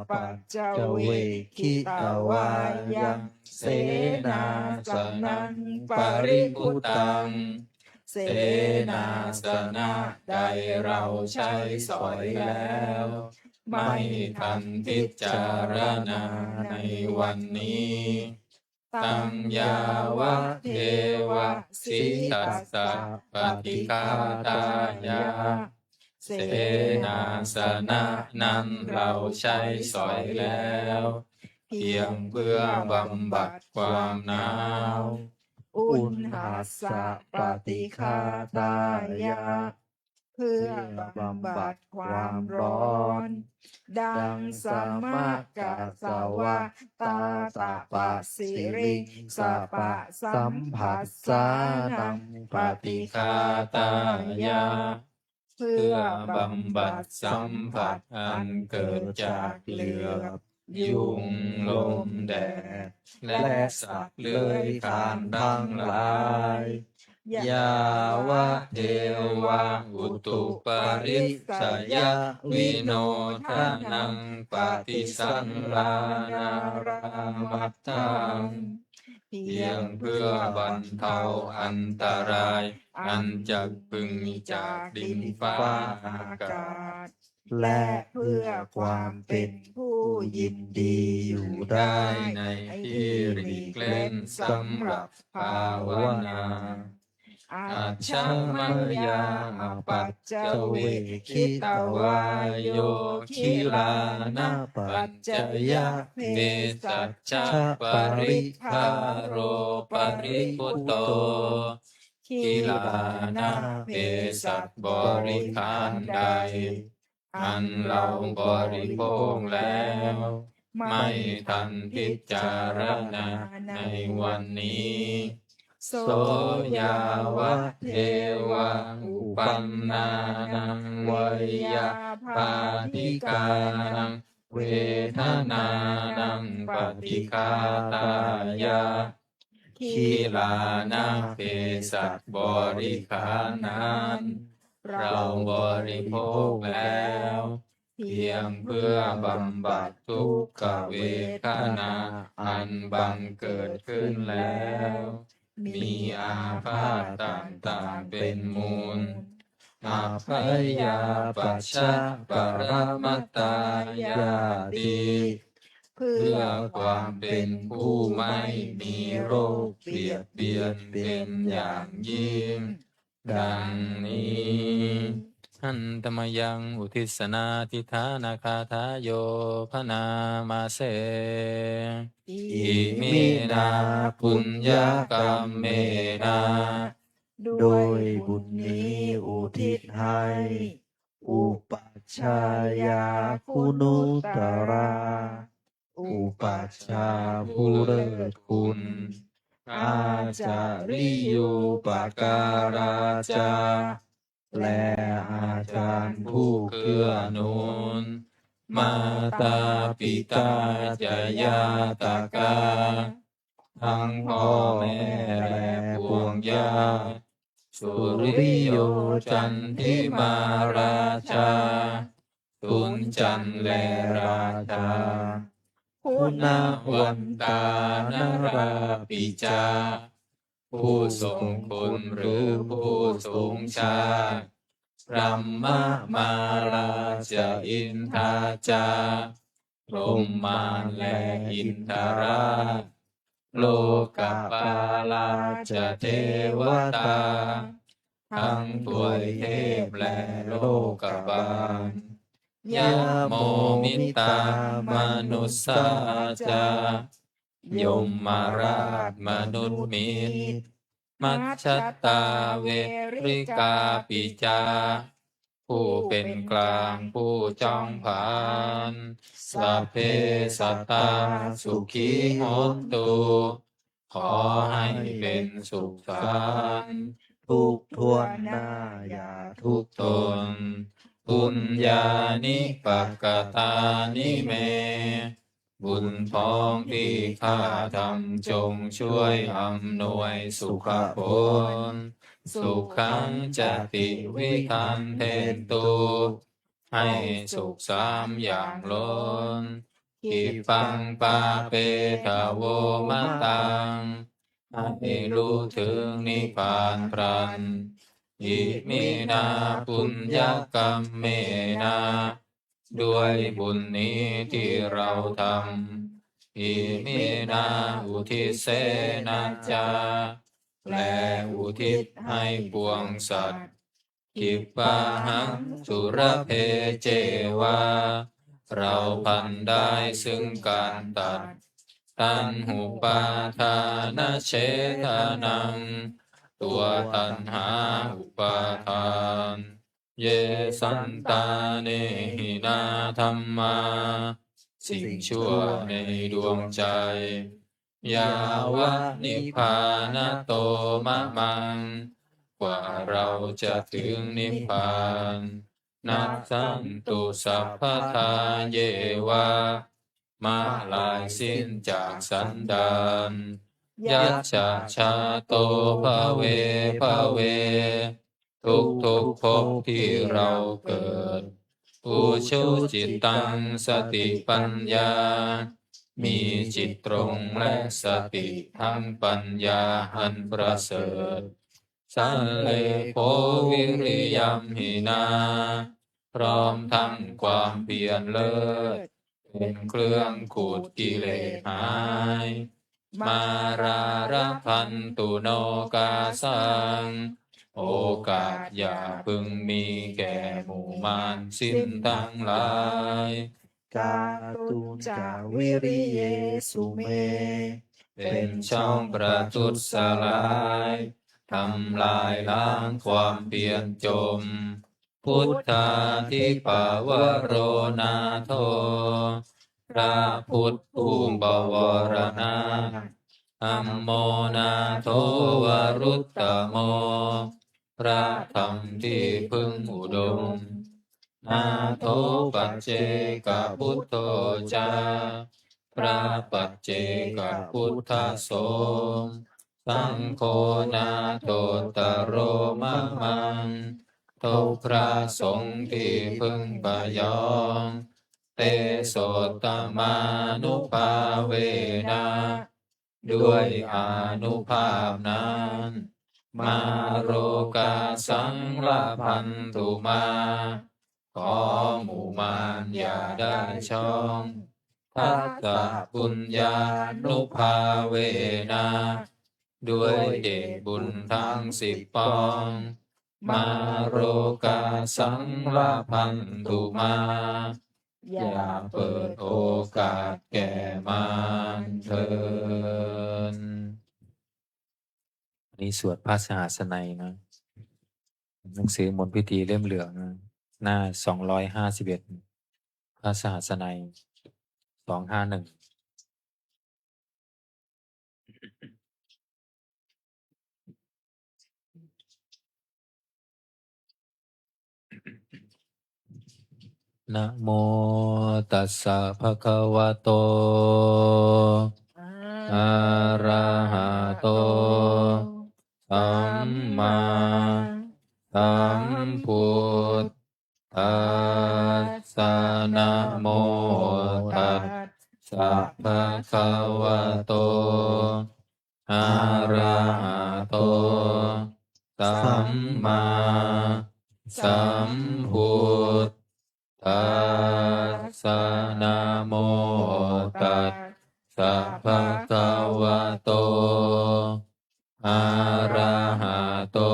apaccavekkhitvā yaṃ senāsanaṃ paribhuttaṃ เสนาสนะใดเราใช้สอยแล้ว ไม่ทันพิจารณาในวันนี้ taṃ yāvadeva sītassa paṭighātāya เส เสนาสนะนั้นเราใช้สอยแล้ว เพียงเพื่อบำบัดความหนาว อุณหัสสะปฏิฆาtāya เพื่อบำบัดความร้อน ดัง samaggāsavattā tāpasiṃ sapasamphassānaṃ paṭighātāya เพื่อบำบัดสัมผัสอันเกิดจากเหลือบ ยุง ลม แดด และสัตว์เลื้อยคลานทั้งหลาย yāvadeva utuparissayavinodanaṃ paṭisallānārāmatthaṃ เพียงเพื่อบรรเทาอันตรายอันจะพึงมีจากดินฟ้าอากาศ และเพื่อความเป็นผู้ยินดีอยู่ได้ในที่หลีกเล่นสำหรับภาวนา Ajja mayā apaccavekkhitvā yo gilānapaccayabhesajjaparikkhāro paribhuto กิลานะเภสัชบริขารใด อันเราบริโภคแล้ว ไม่ทันพิจารณาในวันนี้ so yāvadeva uppannānaṃ veyyābādhikānaṃ vedanānaṃ paṭighātāya กิลานะเภสัชบริขารนั้น เราบริโภคแล้ว เพียงเพื่อบำบัดทุกขเวทนาอันบังเกิดขึ้นแล้ว มีอาพาธต่างๆเป็นมูล abyāpajjhaparamatāyāti เพื่อความเป็นผู้ไม่มีโรคเบียดเบียนเป็นอย่างยิ่ง ดังนี้ Handa mayaṃ uddissanādhiṭṭhānagāthāyo bhaṇāma se. Iminā puññakammena ด้วยบุญนี้อุทิศให้ upajjhāyā guṇuttarā อุปัชฌาย์ผู้เลิศคุณ ācariyūpakārā ca และอาจารย์ผู้เกื้อหนุน mātā pitā ca ñātakā ทั้งพ่อแม่และปวงญาติ suriyo candimā rājā สุริจันทร์และราชา guṇavantā narāpi ca ผู้ทรงคุณหรือผู้สูงชาติ brahmamārā ca indā ca พรหมมารและอินทราช lokapālā ca devatā ทั้งทวยเทพและโลกบาล yamo mittā manussā ca ยมราชมนุษย์มิตร majjhattā verikāpi ca ผู้เป็นกลางผู้จ้องผลาญ sabbe sattā sukhī hontu ขอให้เป็นสุขสันต์ทุกทั่วหน้าอย่าทุกข์ตน puññāni pakatāni me บุญพ้องที่ข้าทำจงช่วยอำนวยสุขผล sukhañca tividhaṃ dentu ให้สุขสามอย่างล้น khippaṃ pāpetha vo mataṃ ให้รู้ถึงนิพพานพลัน iminā puññakammena ด้วยบุญนี้ที่เราทำ iminā uddissena ca และอุทิศให้ปวงสัตว์ khippāhaṃ sulabhe ceva เราพลันได้ซึ่งการตัด taṇhupādānachedanaṃ ตัวตัณหาอุปาทาน ye santāne hīnā dhammā สิ่งชั่วในดวงใจ yāva nibbānato mamaṃ กว่าเราจะถึงนิพพาน nassantu sabbadā yeva เมื่อลายสิ้นจากสันดาน yattha jāto bhave bhave ทุกๆ ภพที่เราเกิด ujucittaṃ satipaññā มีจิตตรงและสติทั้งปัญญาอันประเสริฐ sallekho viriyamhinā พร้อมทั้งความเพียรเลิศ เป็นเครื่องขูดกิเลสหาย mārā labhantu nokāsaṃ โอกาสอย่าพึงมีแก่หมู่มารสิ้นทั้งหลาย kātuñca viriyesu me เป็นช่องประทุษร้าย ทำลายล้างความเพียรจม buddhādhipavaro nātho พระพุทธผู้ปวารณาถ dhammo nātho varuttamo พระธรรมที่พึ่งอุดม nātho paccekabuddho ca พระปัจเจกพุทธสงฆ์ saṅgho nāthottaro mamaṃ ทุกพระสงฆ์ที่พึ่งพยอง tesottamānubhāvena ด้วยอานุภาพนั้น mārokāsaṃ labhantu mā ขอหมู่มารอย่าได้ช่อง dassapuññānubhāvena ด้วยเดชบุญทั้งสิบปอง mārokāsaṃ labhantu mā อย่าเปิดโอกาสแก่มารเทอญ อันนี้สวดพระสหัสไนยนะ หนังสือมนต์พิธีเล่มเหลืองนะ หน้าสองร้อยห้าสิบเอ็ด พระสหัสไนย สองห้าหนึ่ง Namo tassa bhagavato arahato sammāsambuddhassa. Namo tassa bhagavato arahato sammāsambuddhassa. Namo tassa bhagavato arahato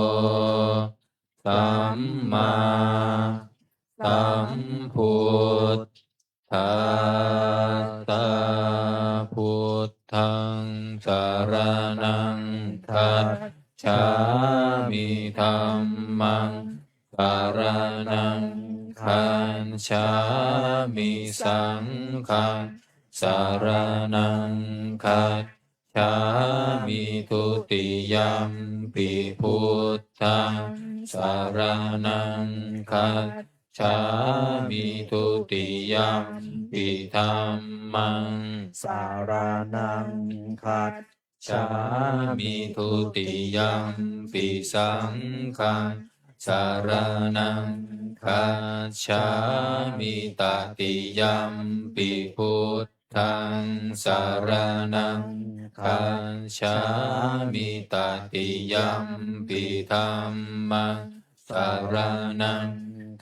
sammāsambuddhassa. Buddhaṃ saraṇaṃ gacchāmi. Dhammaṃ saraṇaṃ gacchāmi. Saṅghaṃ saraṇaṃ gacchāmi. Dutiyampi buddhaṃ saraṇaṃ gacchāmi. Dutiyampi dhammaṃ saraṇaṃ gacchāmi. Dutiyampi saṅghaṃ saraṇaṃ gacchāmi. Tatiyampi buddhaṃ saraṇaṃ gacchāmi. Tatiyampi dhammaṃ saraṇaṃ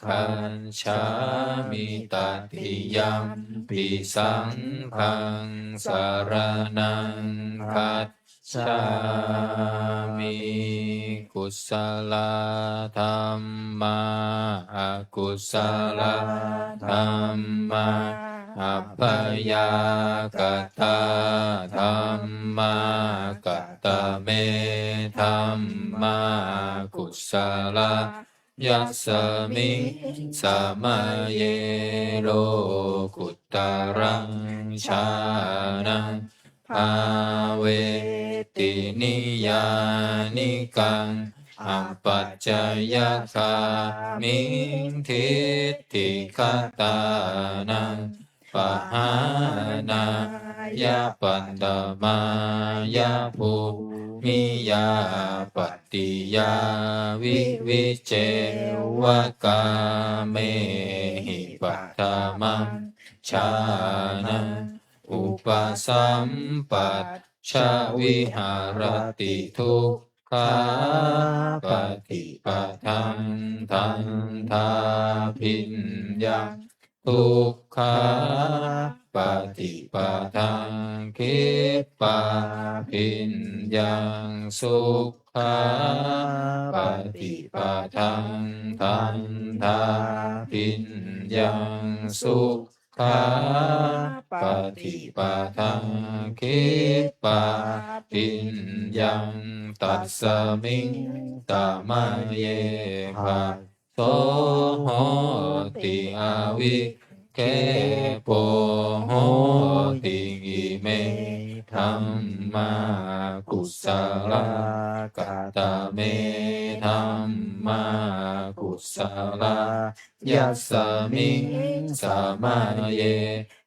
gacchāmi. Tatiyampi saṅghaṃ saraṇaṃ gacchāmi. gacchāmi. Kusalā dhammā, akusalā dhammā, abyākatā dhammā. Katame dhammā kusalā? Yasmiṃ samaye lokuttaraṃ jhānaṃ bhāveti niyyānikaṃ apacayagāmiṃ diṭṭhigatānaṃ pahānāya paṭhamāya bhūmiyā pattiyā vivicceva kāmehi paṭhamaṃ jhānaṃ upasampajja viharati dukkhāpaṭipadaṃ dandhābhiññaṃ dukkhapaṭipadaṃ khippābhiññaṃ sukhāpaṭipadaṃ dandhābhiññaṃ sukhāpaṭipadaṃ khippābhiññaṃ. Tasmiṃ samaye phasso hoti avikkhepo hoti. Ime dhammā kusalā. Katame dhammā kusalā? Yasmiṃ samaye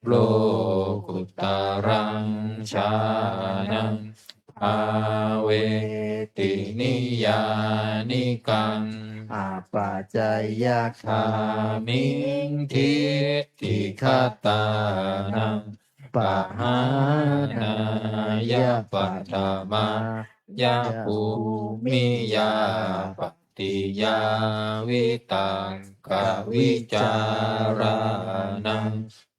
lokuttaraṃ jhānaṃ bhāveti niyyānikaṃ apacayagāmiṃ diṭṭhigatānaṃ pahānāya paṭhamāya bhūmiyā pattiyā vitakkavicārānaṃ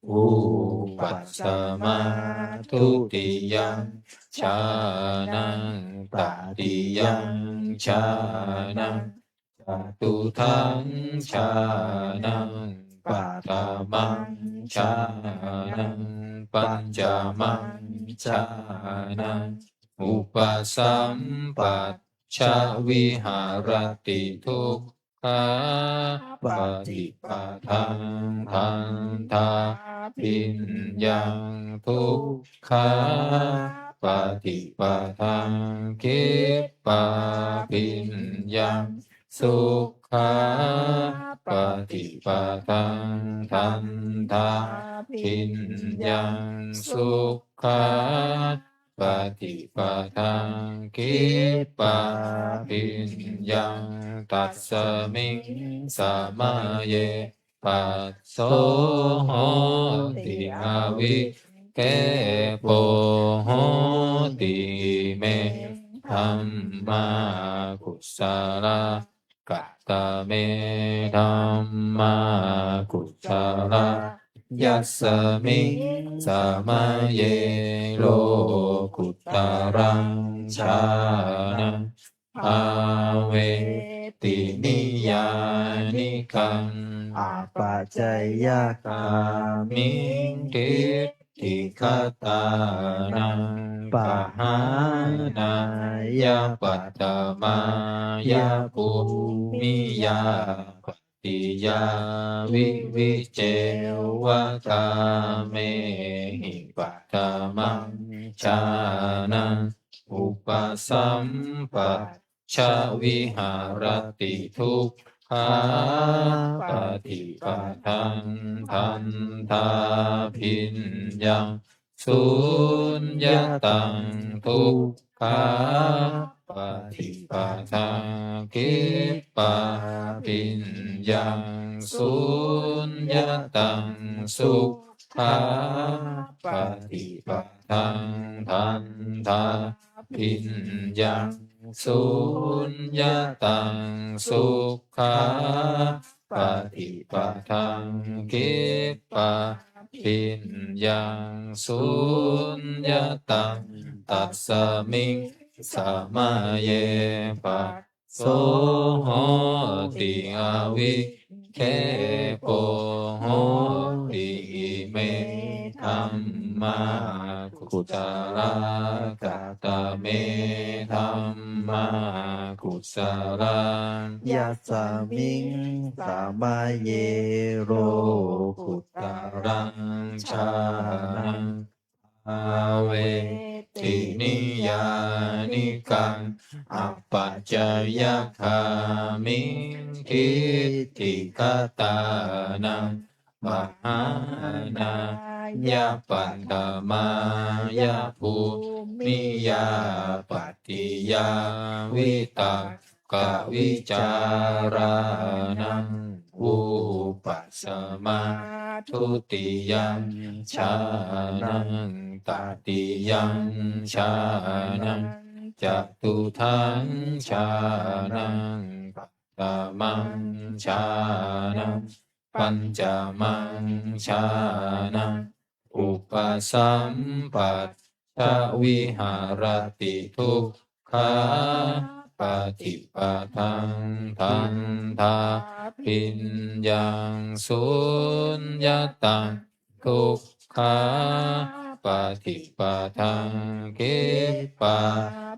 vūpasamā. Dutiyaṃ jhānaṃ tatiyaṃ jhānaṃ catutthaṃ jhānaṃ paṭhamaṃ jhānaṃ pañcamaṃ jhānaṃ upasampajja viharati dukkhāpaṭipadaṃ dandhābhiññaṃ dukkhapaṭipadaṃ khippābhiññaṃ sukhāpaṭipadaṃ dandhābhiññaṃ sukhāpaṭipadaṃ khippābhiññaṃ. Tasmiṃ samaye phasso hoti avikkhepo hoti. Ime dhammā kusalā. Katame dhammā kusalā? Yasmiṃ samaye lokuttaraṃ jhānaṃ bhāveti niyyānikaṃ apacayagāmiṃ diṭṭhigatānaṃ pahānāya paṭhamāya bhūmiyā pattiyā vivicceva kāmehi paṭhamaṃ jhānaṃ upasampajja viharati dukkhāpaṭipadaṃ dandhābhiññaṃ suññataṃ dukkhāpaṭipadaṃ khippābhiññaṃ suññataṃ sukhāpaṭipadaṃ dandhābhiññaṃ suññataṃ sukhā paṭipadaṃ khippābhiññaṃ suññataṃ, tasmiṃ samaye phasso hoti avikkhepo hoti. Ime dhammā kusalā. Katame dhammā kusalā? Yasmiṃ samaye lokuttaraṃ jhānaṃ bhāveti niyyānikaṃ apacayagāmiṃ diṭṭhigatānaṃ pahānāya paṭhamāya bhūmiyā pattiyā vitakkavicārānaṃ vūpasamā dutiyaṃ jhānaṃ tatiyaṃ jhānaṃ catutthaṃ jhānaṃ paṭhamaṃ jhānaṃ pañcamaṃ jhānaṃ upasampajja viharati dukkhāpaṭipadaṃ dandhābhiññaṃ suññataṃ dukkhapaṭipadaṃ khippābhiññaṃ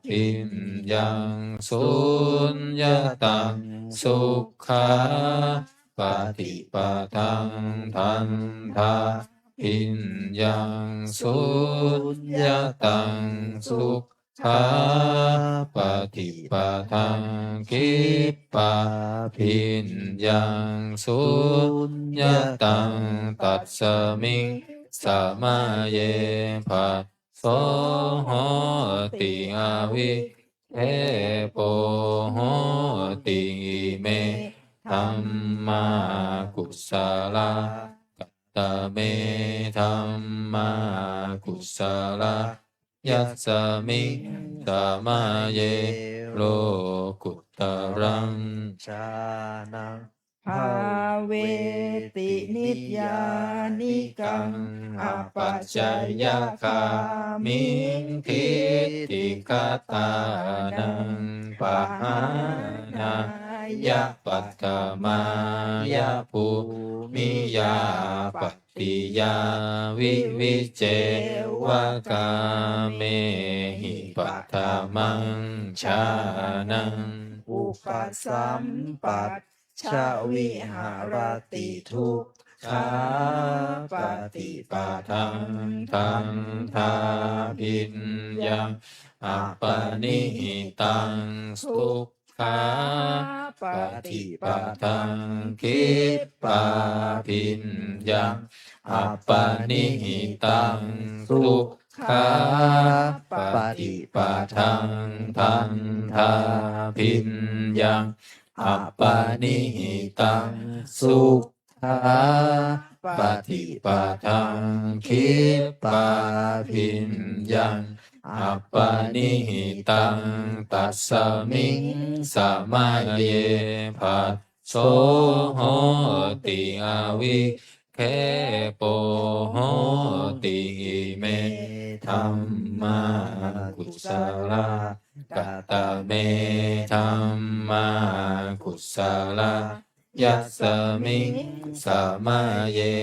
suññataṃ sukhāpaṭipadaṃ dandhābhiññaṃ suññataṃ sukkhāpaṭipadaṃ khippābhiññaṃ suññataṃ, tasmiṃ samaye phasso hoti avikkhepo hoti. Ime dhammā kusalā. Katame dhammā kusalā? Yasmiṃ samaye lokuttaraṃ jhānaṃ bhāveti niyyānikaṃ apacayagāmiṃ diṭṭhigatānaṃ pahānāya paṭhamāya bhūmiyā pattiyā vivicceva kāmehi paṭhamaṃ jhānaṃ upasampajja viharati dukkhāpaṭipadaṃ dandhābhiññaṃ apanihitaṃ sukkhāpaṭipadaṃ khippābhiññaṃ apanihitaṃ sukhāpaṭipadaṃ dandhābhiññaṃ apanihitaṃ sukhāpaṭipadaṃ khippābhiññaṃ apanihitaṃ, tasmiṃ samaye phasso hoti avikkhepo hoti. Ime dhammā kusalā. Katame dhammā kusalā? Yasmiṃ samaye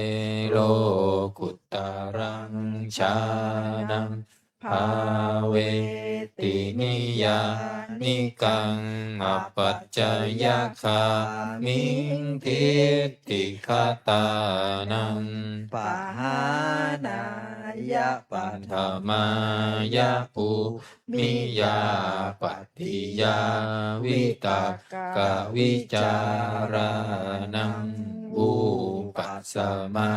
lokuttaraṃ jhānaṃ bhāveti niyyānikaṃ apacayagāmiṃ diṭṭhigatānaṃ pahānāya paṭhamāya bhūmiyā pattiyā vitakkavicārānaṃ vūpasamā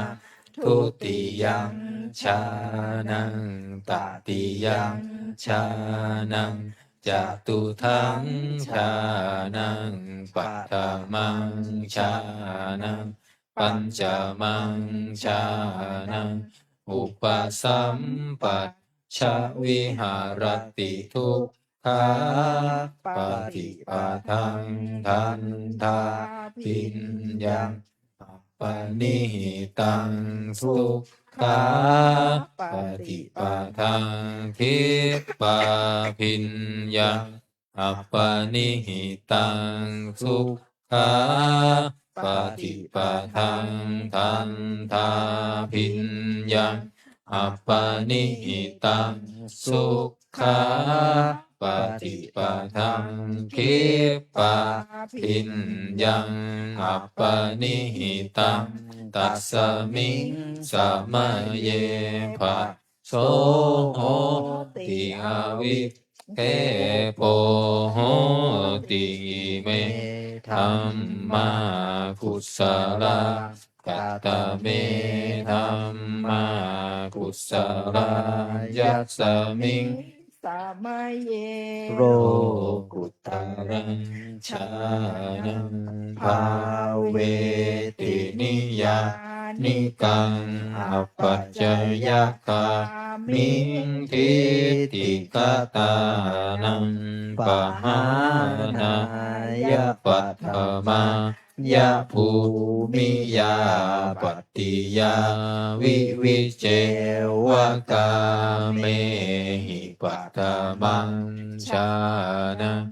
dutiyaṃ jhānaṃ tatiyaṃ jhānaṃ catutthaṃ jhānaṃ paṭhamaṃ jhānaṃ pañcamaṃ jhānaṃ upasampajja viharati duk dukkhāpaṭipadaṃ dandhābhiññaṃ apanihitaṃ sukhāpaṭipadaṃ khippābhiññaṃ apanihitaṃ sukhāpaṭipadaṃ dandhābhiññaṃ apanihitaṃ sukhāpaṭipadaṃ khippābhiññaṃ apanihitaṃ tasmiṃ samaye phasso hoti avikkhepo hoti ime dhammā kusalā. Katame dhammā kusalā? Yasmiṃ samaye lokuttaraṃ jhānaṃ bhāveti niyyānikaṃ apacayagāmiṃ diṭṭhigatānaṃ pahānāya paṭhamā ya bhūmiyā pattiyā vivicceva kāmehi paṭhamaṃ jhānaṃ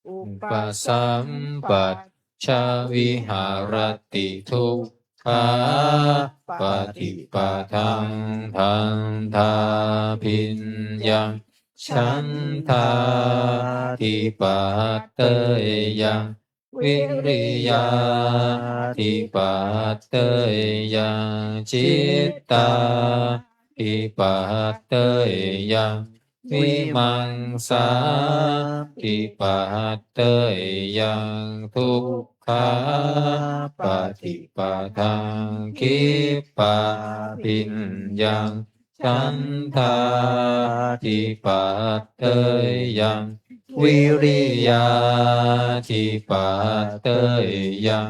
upasampajja viharati dukkhapaṭipadaṃ dandhābhiññaṃ chandādhipateyyaṃ viriyādhipateyyaṃ cittādhipateyyaṃ vīmaṃsādhipateyyaṃ dukkhapaṭipadaṃ khippābhiññaṃ chandādhipateyyaṃ viriyādhipateyyaṃ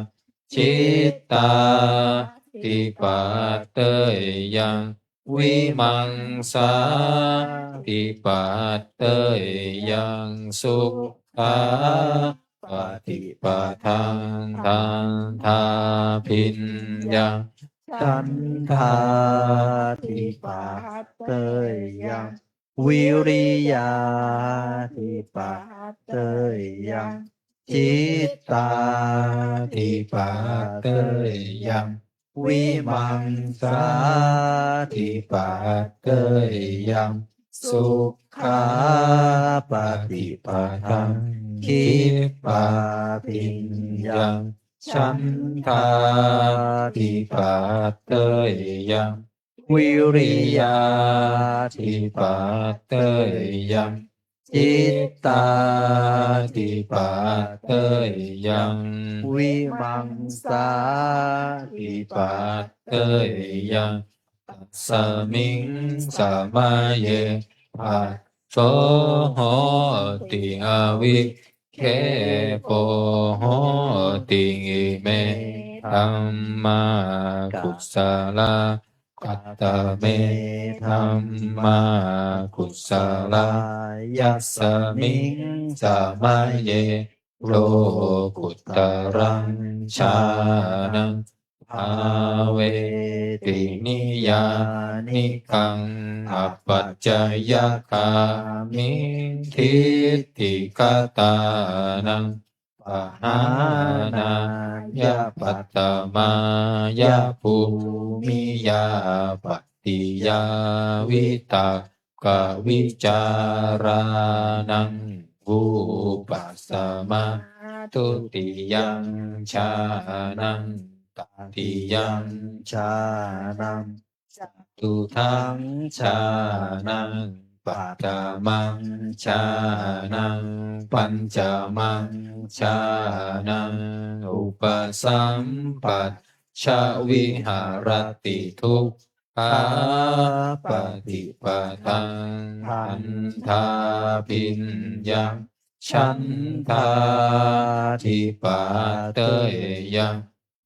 cittādhipateyyaṃ vīmaṃsādhipateyyaṃ sukhāpaṭipadaṃ dandhābhiññaṃ chandādhipateyyaṃ viriyādhipateyyaṃ cittādhipateyyaṃ vīmaṃsādhipateyyaṃ sukhāpaṭipadaṃ khippābhiññaṃ chandādhipateyyaṃ viriyādhipateyyaṃ cittādhipateyyaṃ vīmaṃsādhipateyyaṃ tasmiṃ samaye phasso hoti avikkhepo hoti ime dhammā kusalā. Katame dhammā kusalā? Yasmiṃ samaye lokuttaraṃ jhānaṃ bhāveti niyyānikaṃ apacayagāmiṃ diṭṭhigatānaṃ pahānāya paṭhamāya bhūmiyā pattiyā vitakkavicārānaṃ vūpasamo. Dutiyaṃ jhānaṃ tatiyaṃ jhānaṃ catutthaṃ jhānaṃ paṭhamaṃ jhānaṃ pañcamaṃ jhānaṃ upasampajja viharati dukkhapaṭipadaṃ dandhābhiññaṃ chandādhipateyyaṃ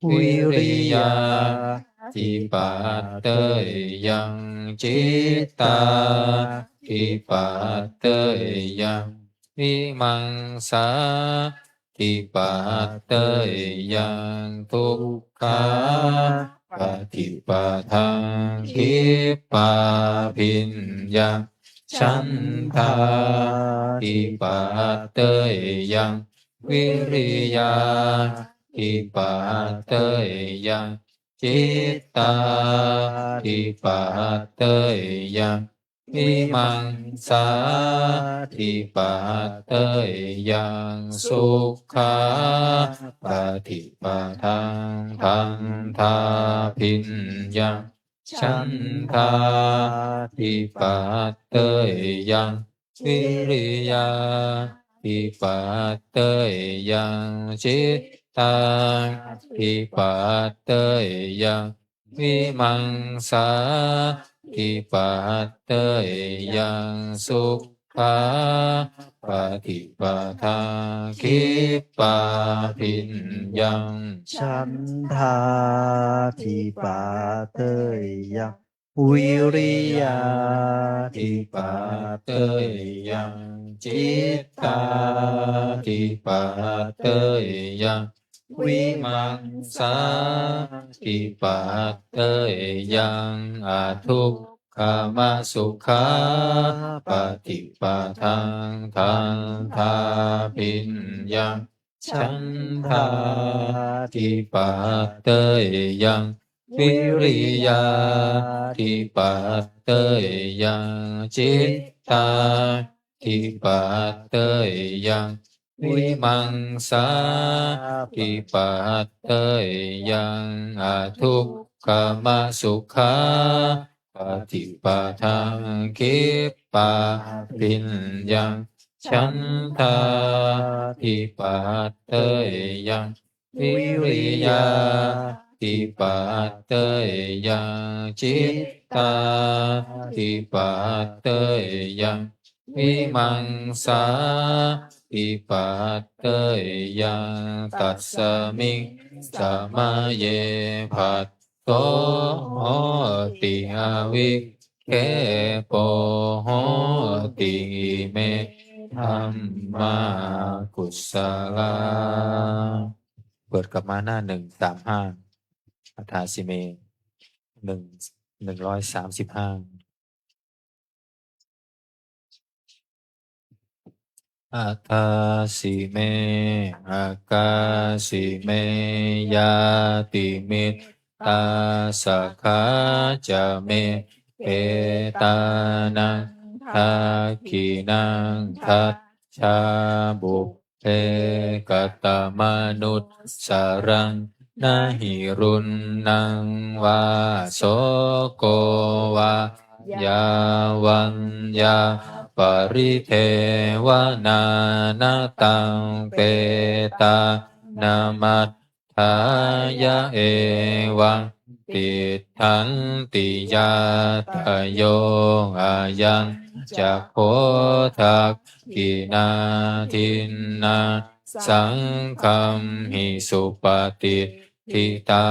viriyādhipateyyaṃ cittādhipateyyaṃ vīmaṃsādipatteyyaṃ dukkhāpaṭipadaṃ khippābhiññaṃ chandādipatteyyaṃ vīriyādipatteyyaṃ cittādipatteyyam vīmaṃsādhipatteyyam sukhāpaṭipadaṃ dandhābhiññaṃ chandādhipatteyyam vīriyādhipatteyyam cittādhipatteyyam vīmaṃsādhipatteyyam sukhāpaṭipadaṃ khippābhiññaṃ chandādhipatteyyam vīriyādhipatteyyam cittādhipatteyyam vīmaṃsādhipatteyyam adukkhamasukhāpaṭipadaṃ dandhābhiññaṃ chandādhipatteyyam vīriyādhipatteyyam cittādhipatteyyam vīmaṃsādhipatteyyam adukkhamasukhāpaṭipadaṃ khippābhiññaṃ chandādhipatteyyam vīriyādhipatteyyam cittādhipatteyyam vīmaṃsādhipatteyyam tasmiṃ samaye phasso hoti avikkhepo hoti ime dhammā kusalā. เปิดกลับมาหน้าหนึ่งสามห้า อัฏฐาสิเม หนึ่ง หนึ่งร้อยสามสิบห้า Athāsi me akāsi me ñātimittā sakhā ca me petānaṃ dakkhiṇaṃ dajjā pubbe katamanussaraṃ na hi ruṇṇaṃ vā soko vā yā vaññā paridevanā na taṃ petānamaddhāya evaṃ tiṭṭhanti ñātayo ayañca kho dakkhiṇā dinnā saṅghamhi supatiṭṭhitā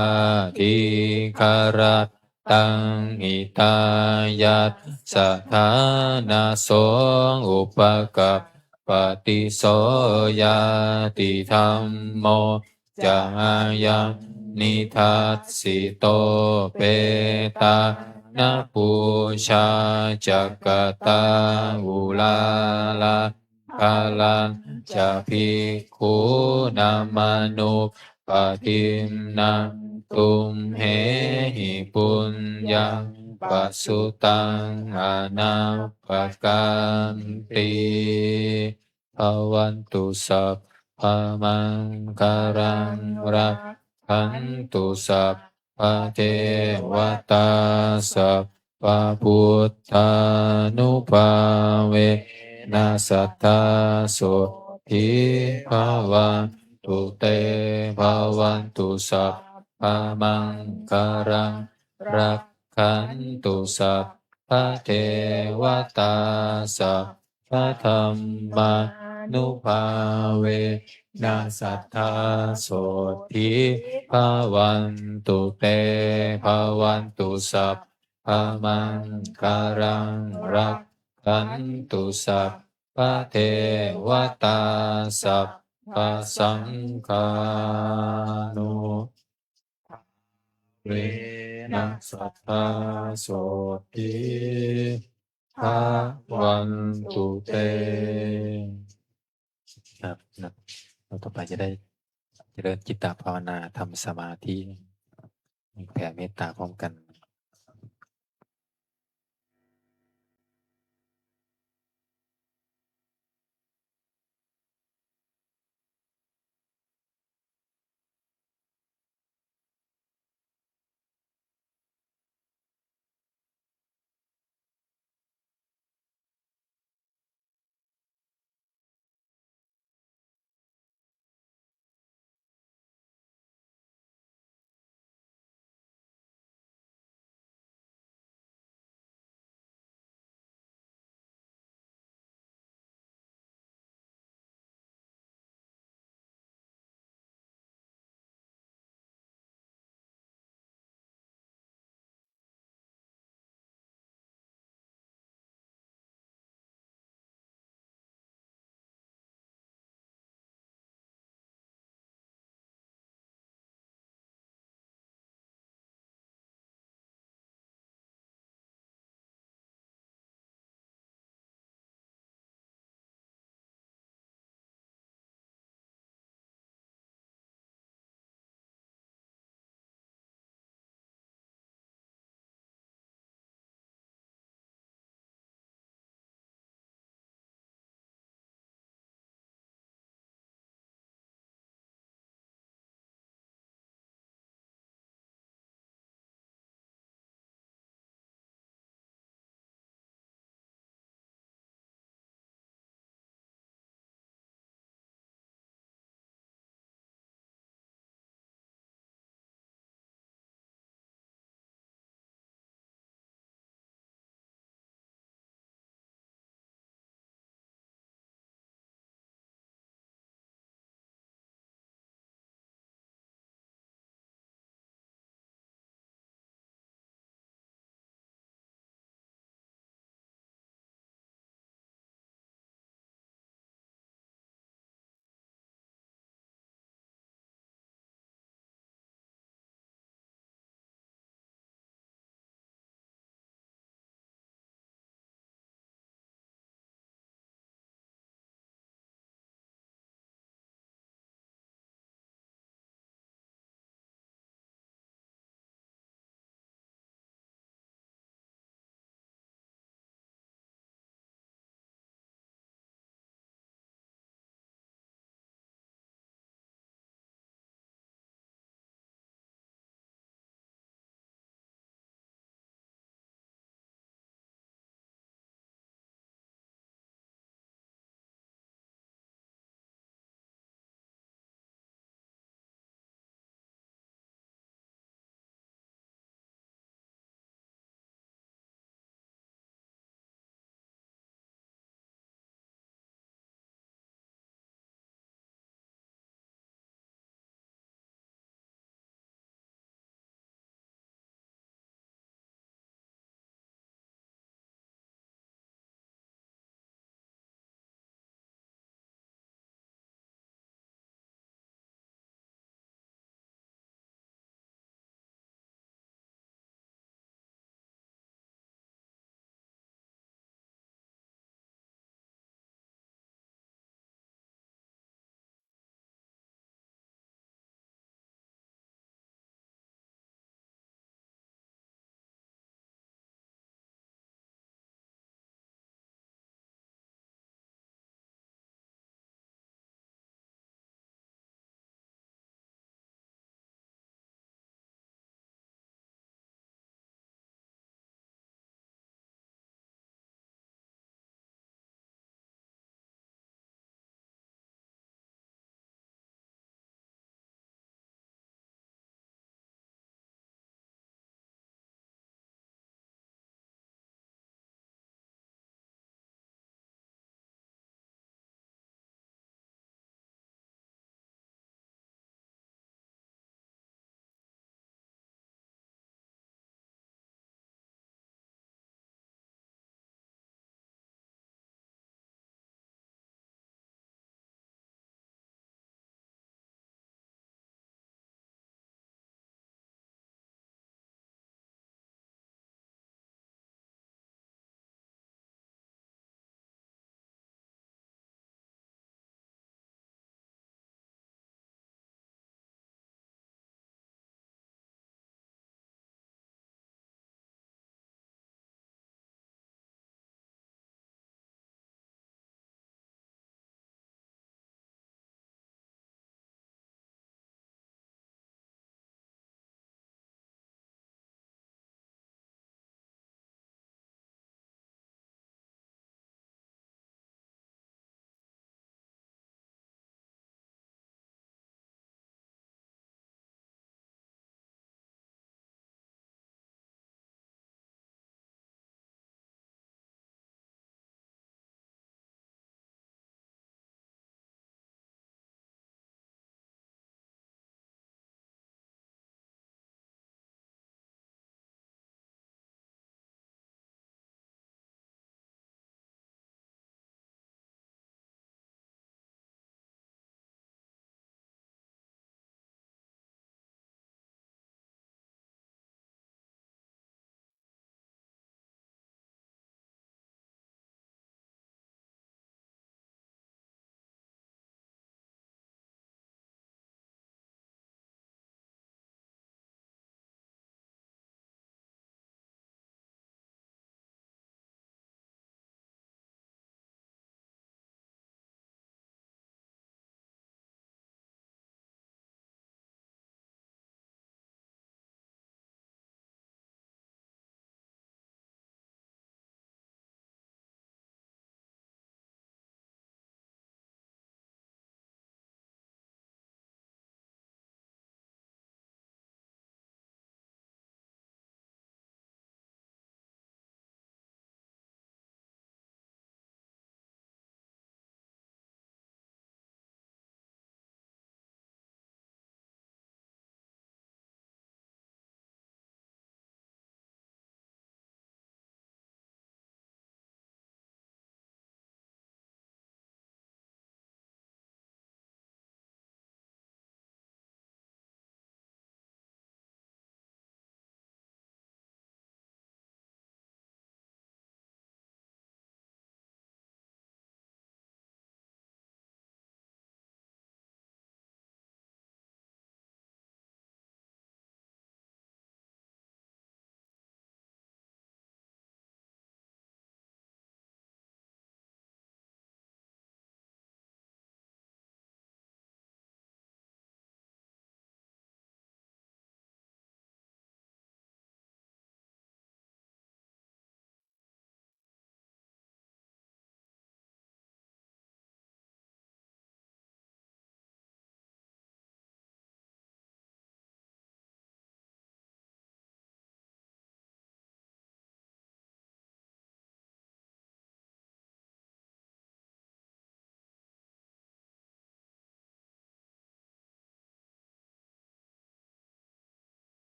dīgharattaṃ hitāyassa ṭhānaso upakappati. So ñātidhammo ca ayaṃ nidassito petāna pūjā ca katā uḷārā harañca bhikkhūnamanuppadinnaṃ tumhehi puññaṃ pasutaṃ anappakanti. Bhavatu sabbamaṅgalaṃ rakkhantu sabbadevatā sabbabuddhānubhāvena sadā sotthī bhavantu te. Bhavatu sabbamaṅgalaṃ rakkhantu sabbadevatā sabbadhammānubhāvena sadā sotthī bhavantu te. Bhavatu sabbamaṅgalaṃ rakkhantu sabba sabbadevatā sabbasaṅghānubhāvena sadā sotthī bhavantu te. ครับ นะ เราต่อไปจะได้เจริญจิตตภาวนา ทำสมาธิ แผ่เมตตาพร้อมกัน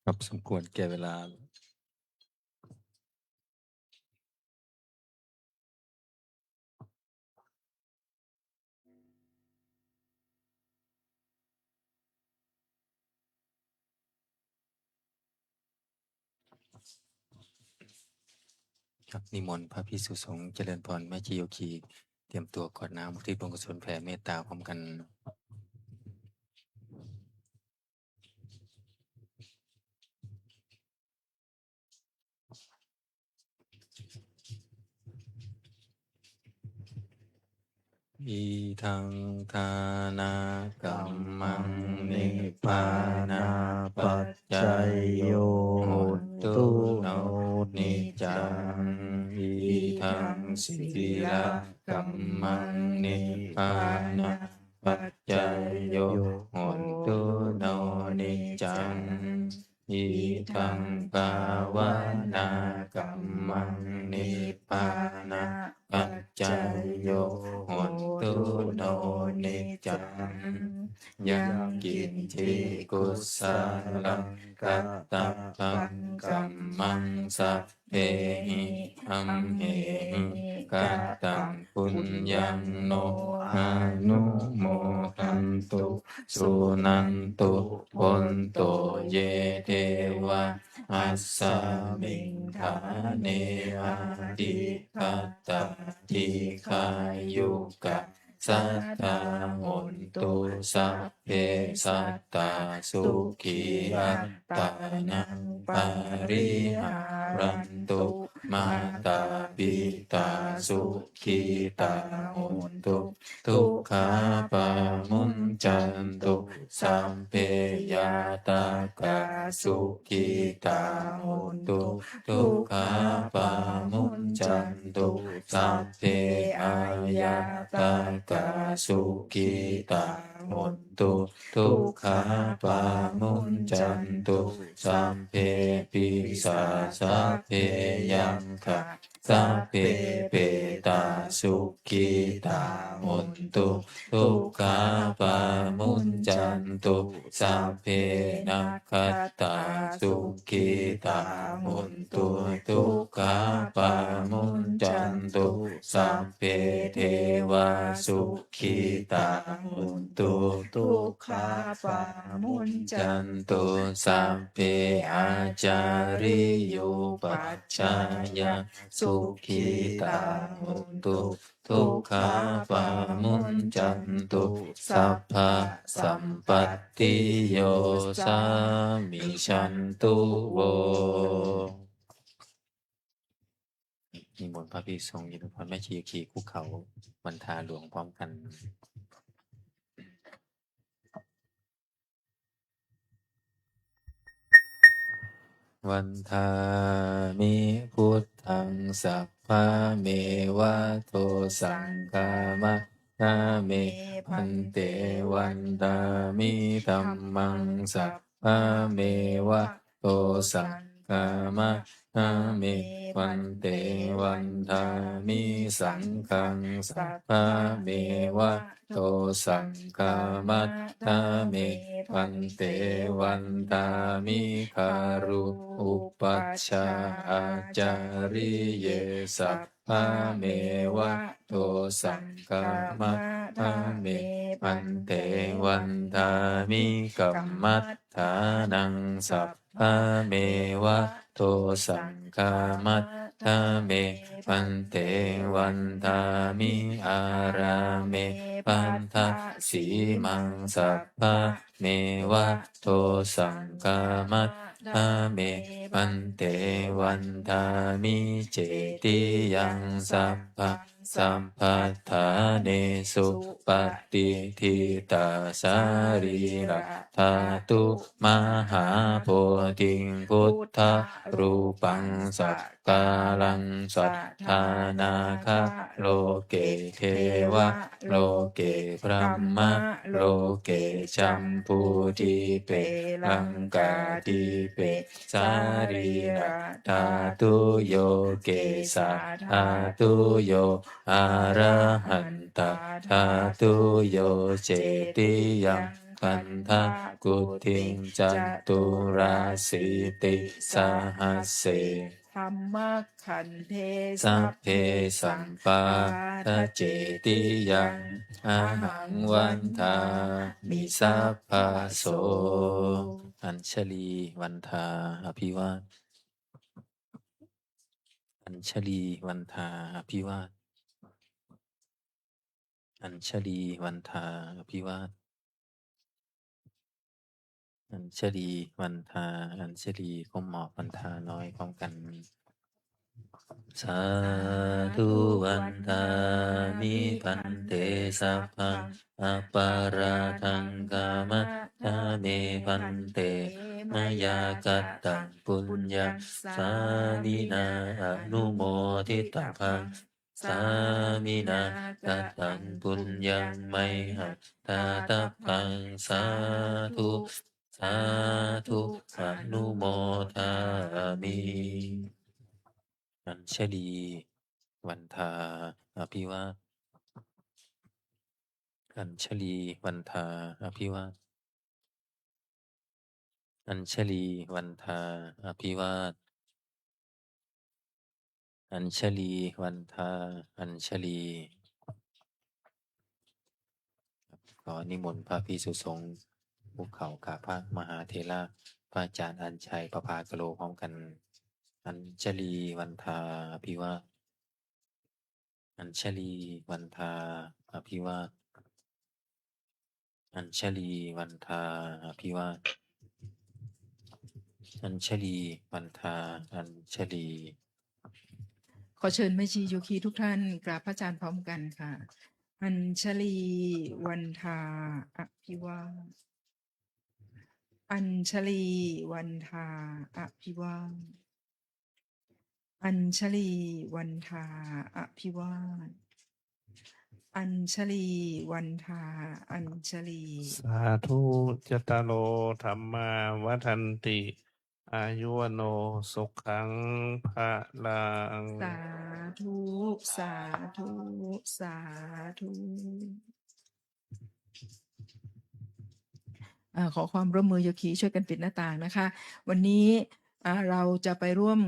ครับ สมควรแก่เวลา ครับ นิมนต์พระภิกษุสงฆ์เจริญพร แม่ชีโยคี เตรียมตัวกรวดน้ำอุทิศบุญกุศลแผ่เมตตาพร้อมกัน Idaṃ dānakammaṃ nibbānapaccayo hotu no niccaṃ. Idaṃ sīlakammaṃ nibbānapaccayo hotu no niccaṃ. Idaṃ bhāvanākammaṃ nibbānapaccayo hotu no niccaṃ. Yaṃ kiñci kusalaṃ kattabbaṃ kammaṃ sabbehi amhehi kataṃ puññaṃ no anumodantu suṇantu bhonto ye devā asmiṃ ṭhāne adhigatā dīghāyukā sadā hontu. Sabbe sattā sukhī attānaṃ pariharantu. Mātā pitā sukhitā hontu, dukkhā pamuñcantu. Sabbe ñātakā sukhitā hontu, dukkhā pamuñcantu. Sabbe aññātakā sukhitā hontu, dukkhā pamuñcantu. Sabbe pisā sabbe yakkhā sabbe petā sukhitā hontu, dukkhā pamuñcantu. Sabbe nakkhattā sukhitā hontu, dukkhā pamuñcantu. Sabbe devā sukhitā hontu, dukkhā pamuñcantu. Sabbe ācariyūpajjhāyā sukhitā hontu, dukkhā pamuñcantu. Sabbasampattiyosā michantu vo. นิมนต์พระภิกษุสงฆ์ เจริญพร แม่ชีโยคี คุกเข่าวันทาหลวงพร้อมกัน Vandāmi buddhaṃ sabbameva dosaṃ khamatha me bhante. Vandāmi dhammaṃ sabbameva dosaṃ khamatha me bhante. Vandāmi saṅghaṃ sabbameva dosaṃ khamatha me bhante. Vandāmi garu upajjhā ācariyū sabbameva dosaṃ khamatha me bhante. Vandāmi kammaṭṭhānaṃ sabbameva dosaṃ khamatha me bhante. Vandāmi ārāme paddasīmaṃ sabbameva dosaṃ khamatha me bhante. Vandāmi cetiyaṃ sabba sabbaṭṭhānesu patiṭṭhitā sarīradhātu mahābodhiṃ buddharūpaṃ sakkāraṃ saddhā nāgaloke devaloke brahmaloke jambudīpe laṅkādīpe sarīradhātuyo kesādhātuyo arahantadhātuyo cetiyaṃ sakkhandha kuṭiṃ caturāsītisahassi dhammakkhandhe sabbe sampādacetiyaṃ ahaṃ vandāmi sabbaso. Añjali vandhā abhivād. Añjali vandhā abhivād. Añjali vandhā abhivād. Añjali vandhā, añjali ก้มหมอบ vandhā น้อยพร้อมกัน Sādhu vandāmi bhante, sabbaṃ aparādhaṃ khamatha me bhante, mayā kataṃ puññaṃ sāminā anumoditabbaṃ, sāminā kataṃ puññaṃ mayhaṃ dātabbaṃ, sādhu sādhu anumodāmi. Añjali vandhā abhivād. Añjali vandhā abhivād. Añjali vandhā abhivād. Añjali vandhā añjali. ขอนิมนต์พระภิกษุสงฆ์คุกเข่ากราบพระมหาเถระ พระอาจารย์อัญชัย ประภากโร พร้อมกัน Añjali vandhā abhivād. Añjali vandhā abhivād. Añjali vandhā abhivād. Añjali vandhā añjali. ขอเชิญแม่ชีโยคีทุกท่านกราบพระอาจารย์พร้อมกันค่ะ Añjali vandhā abhivād. Añjali vandhā abhivād. Añjali vandhā abhivād. Añjali vandhā añjali. Sādhu. Cattāro dhammā vaḍḍhanti, āyu vaṇṇo sukhaṃ balaṃ. Sādhu, sādhu, sādhu. อ่า ขอความร่วมมือโยคีช่วยกันปิดหน้าต่างนะคะ วันนี้ อ่า เราจะไปร่วม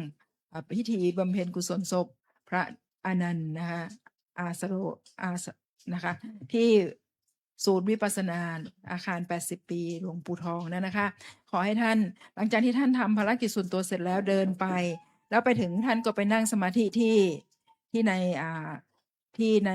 อ่า พิธีบำเพ็ญกุศลศพพระอานันต์นะคะ อาสโร อาส นะคะ ที่ศูนย์วิปัสสนาอาคารแปดสิบปีหลวงปู่ทองนั่นนะคะ ขอให้ท่าน หลังจากที่ท่านทำภารกิจส่วนตัวเสร็จแล้วเดินไป แล้วไปถึงท่านก็ไปนั่งสมาธิที่ ที่ใน อ่า ที่ใน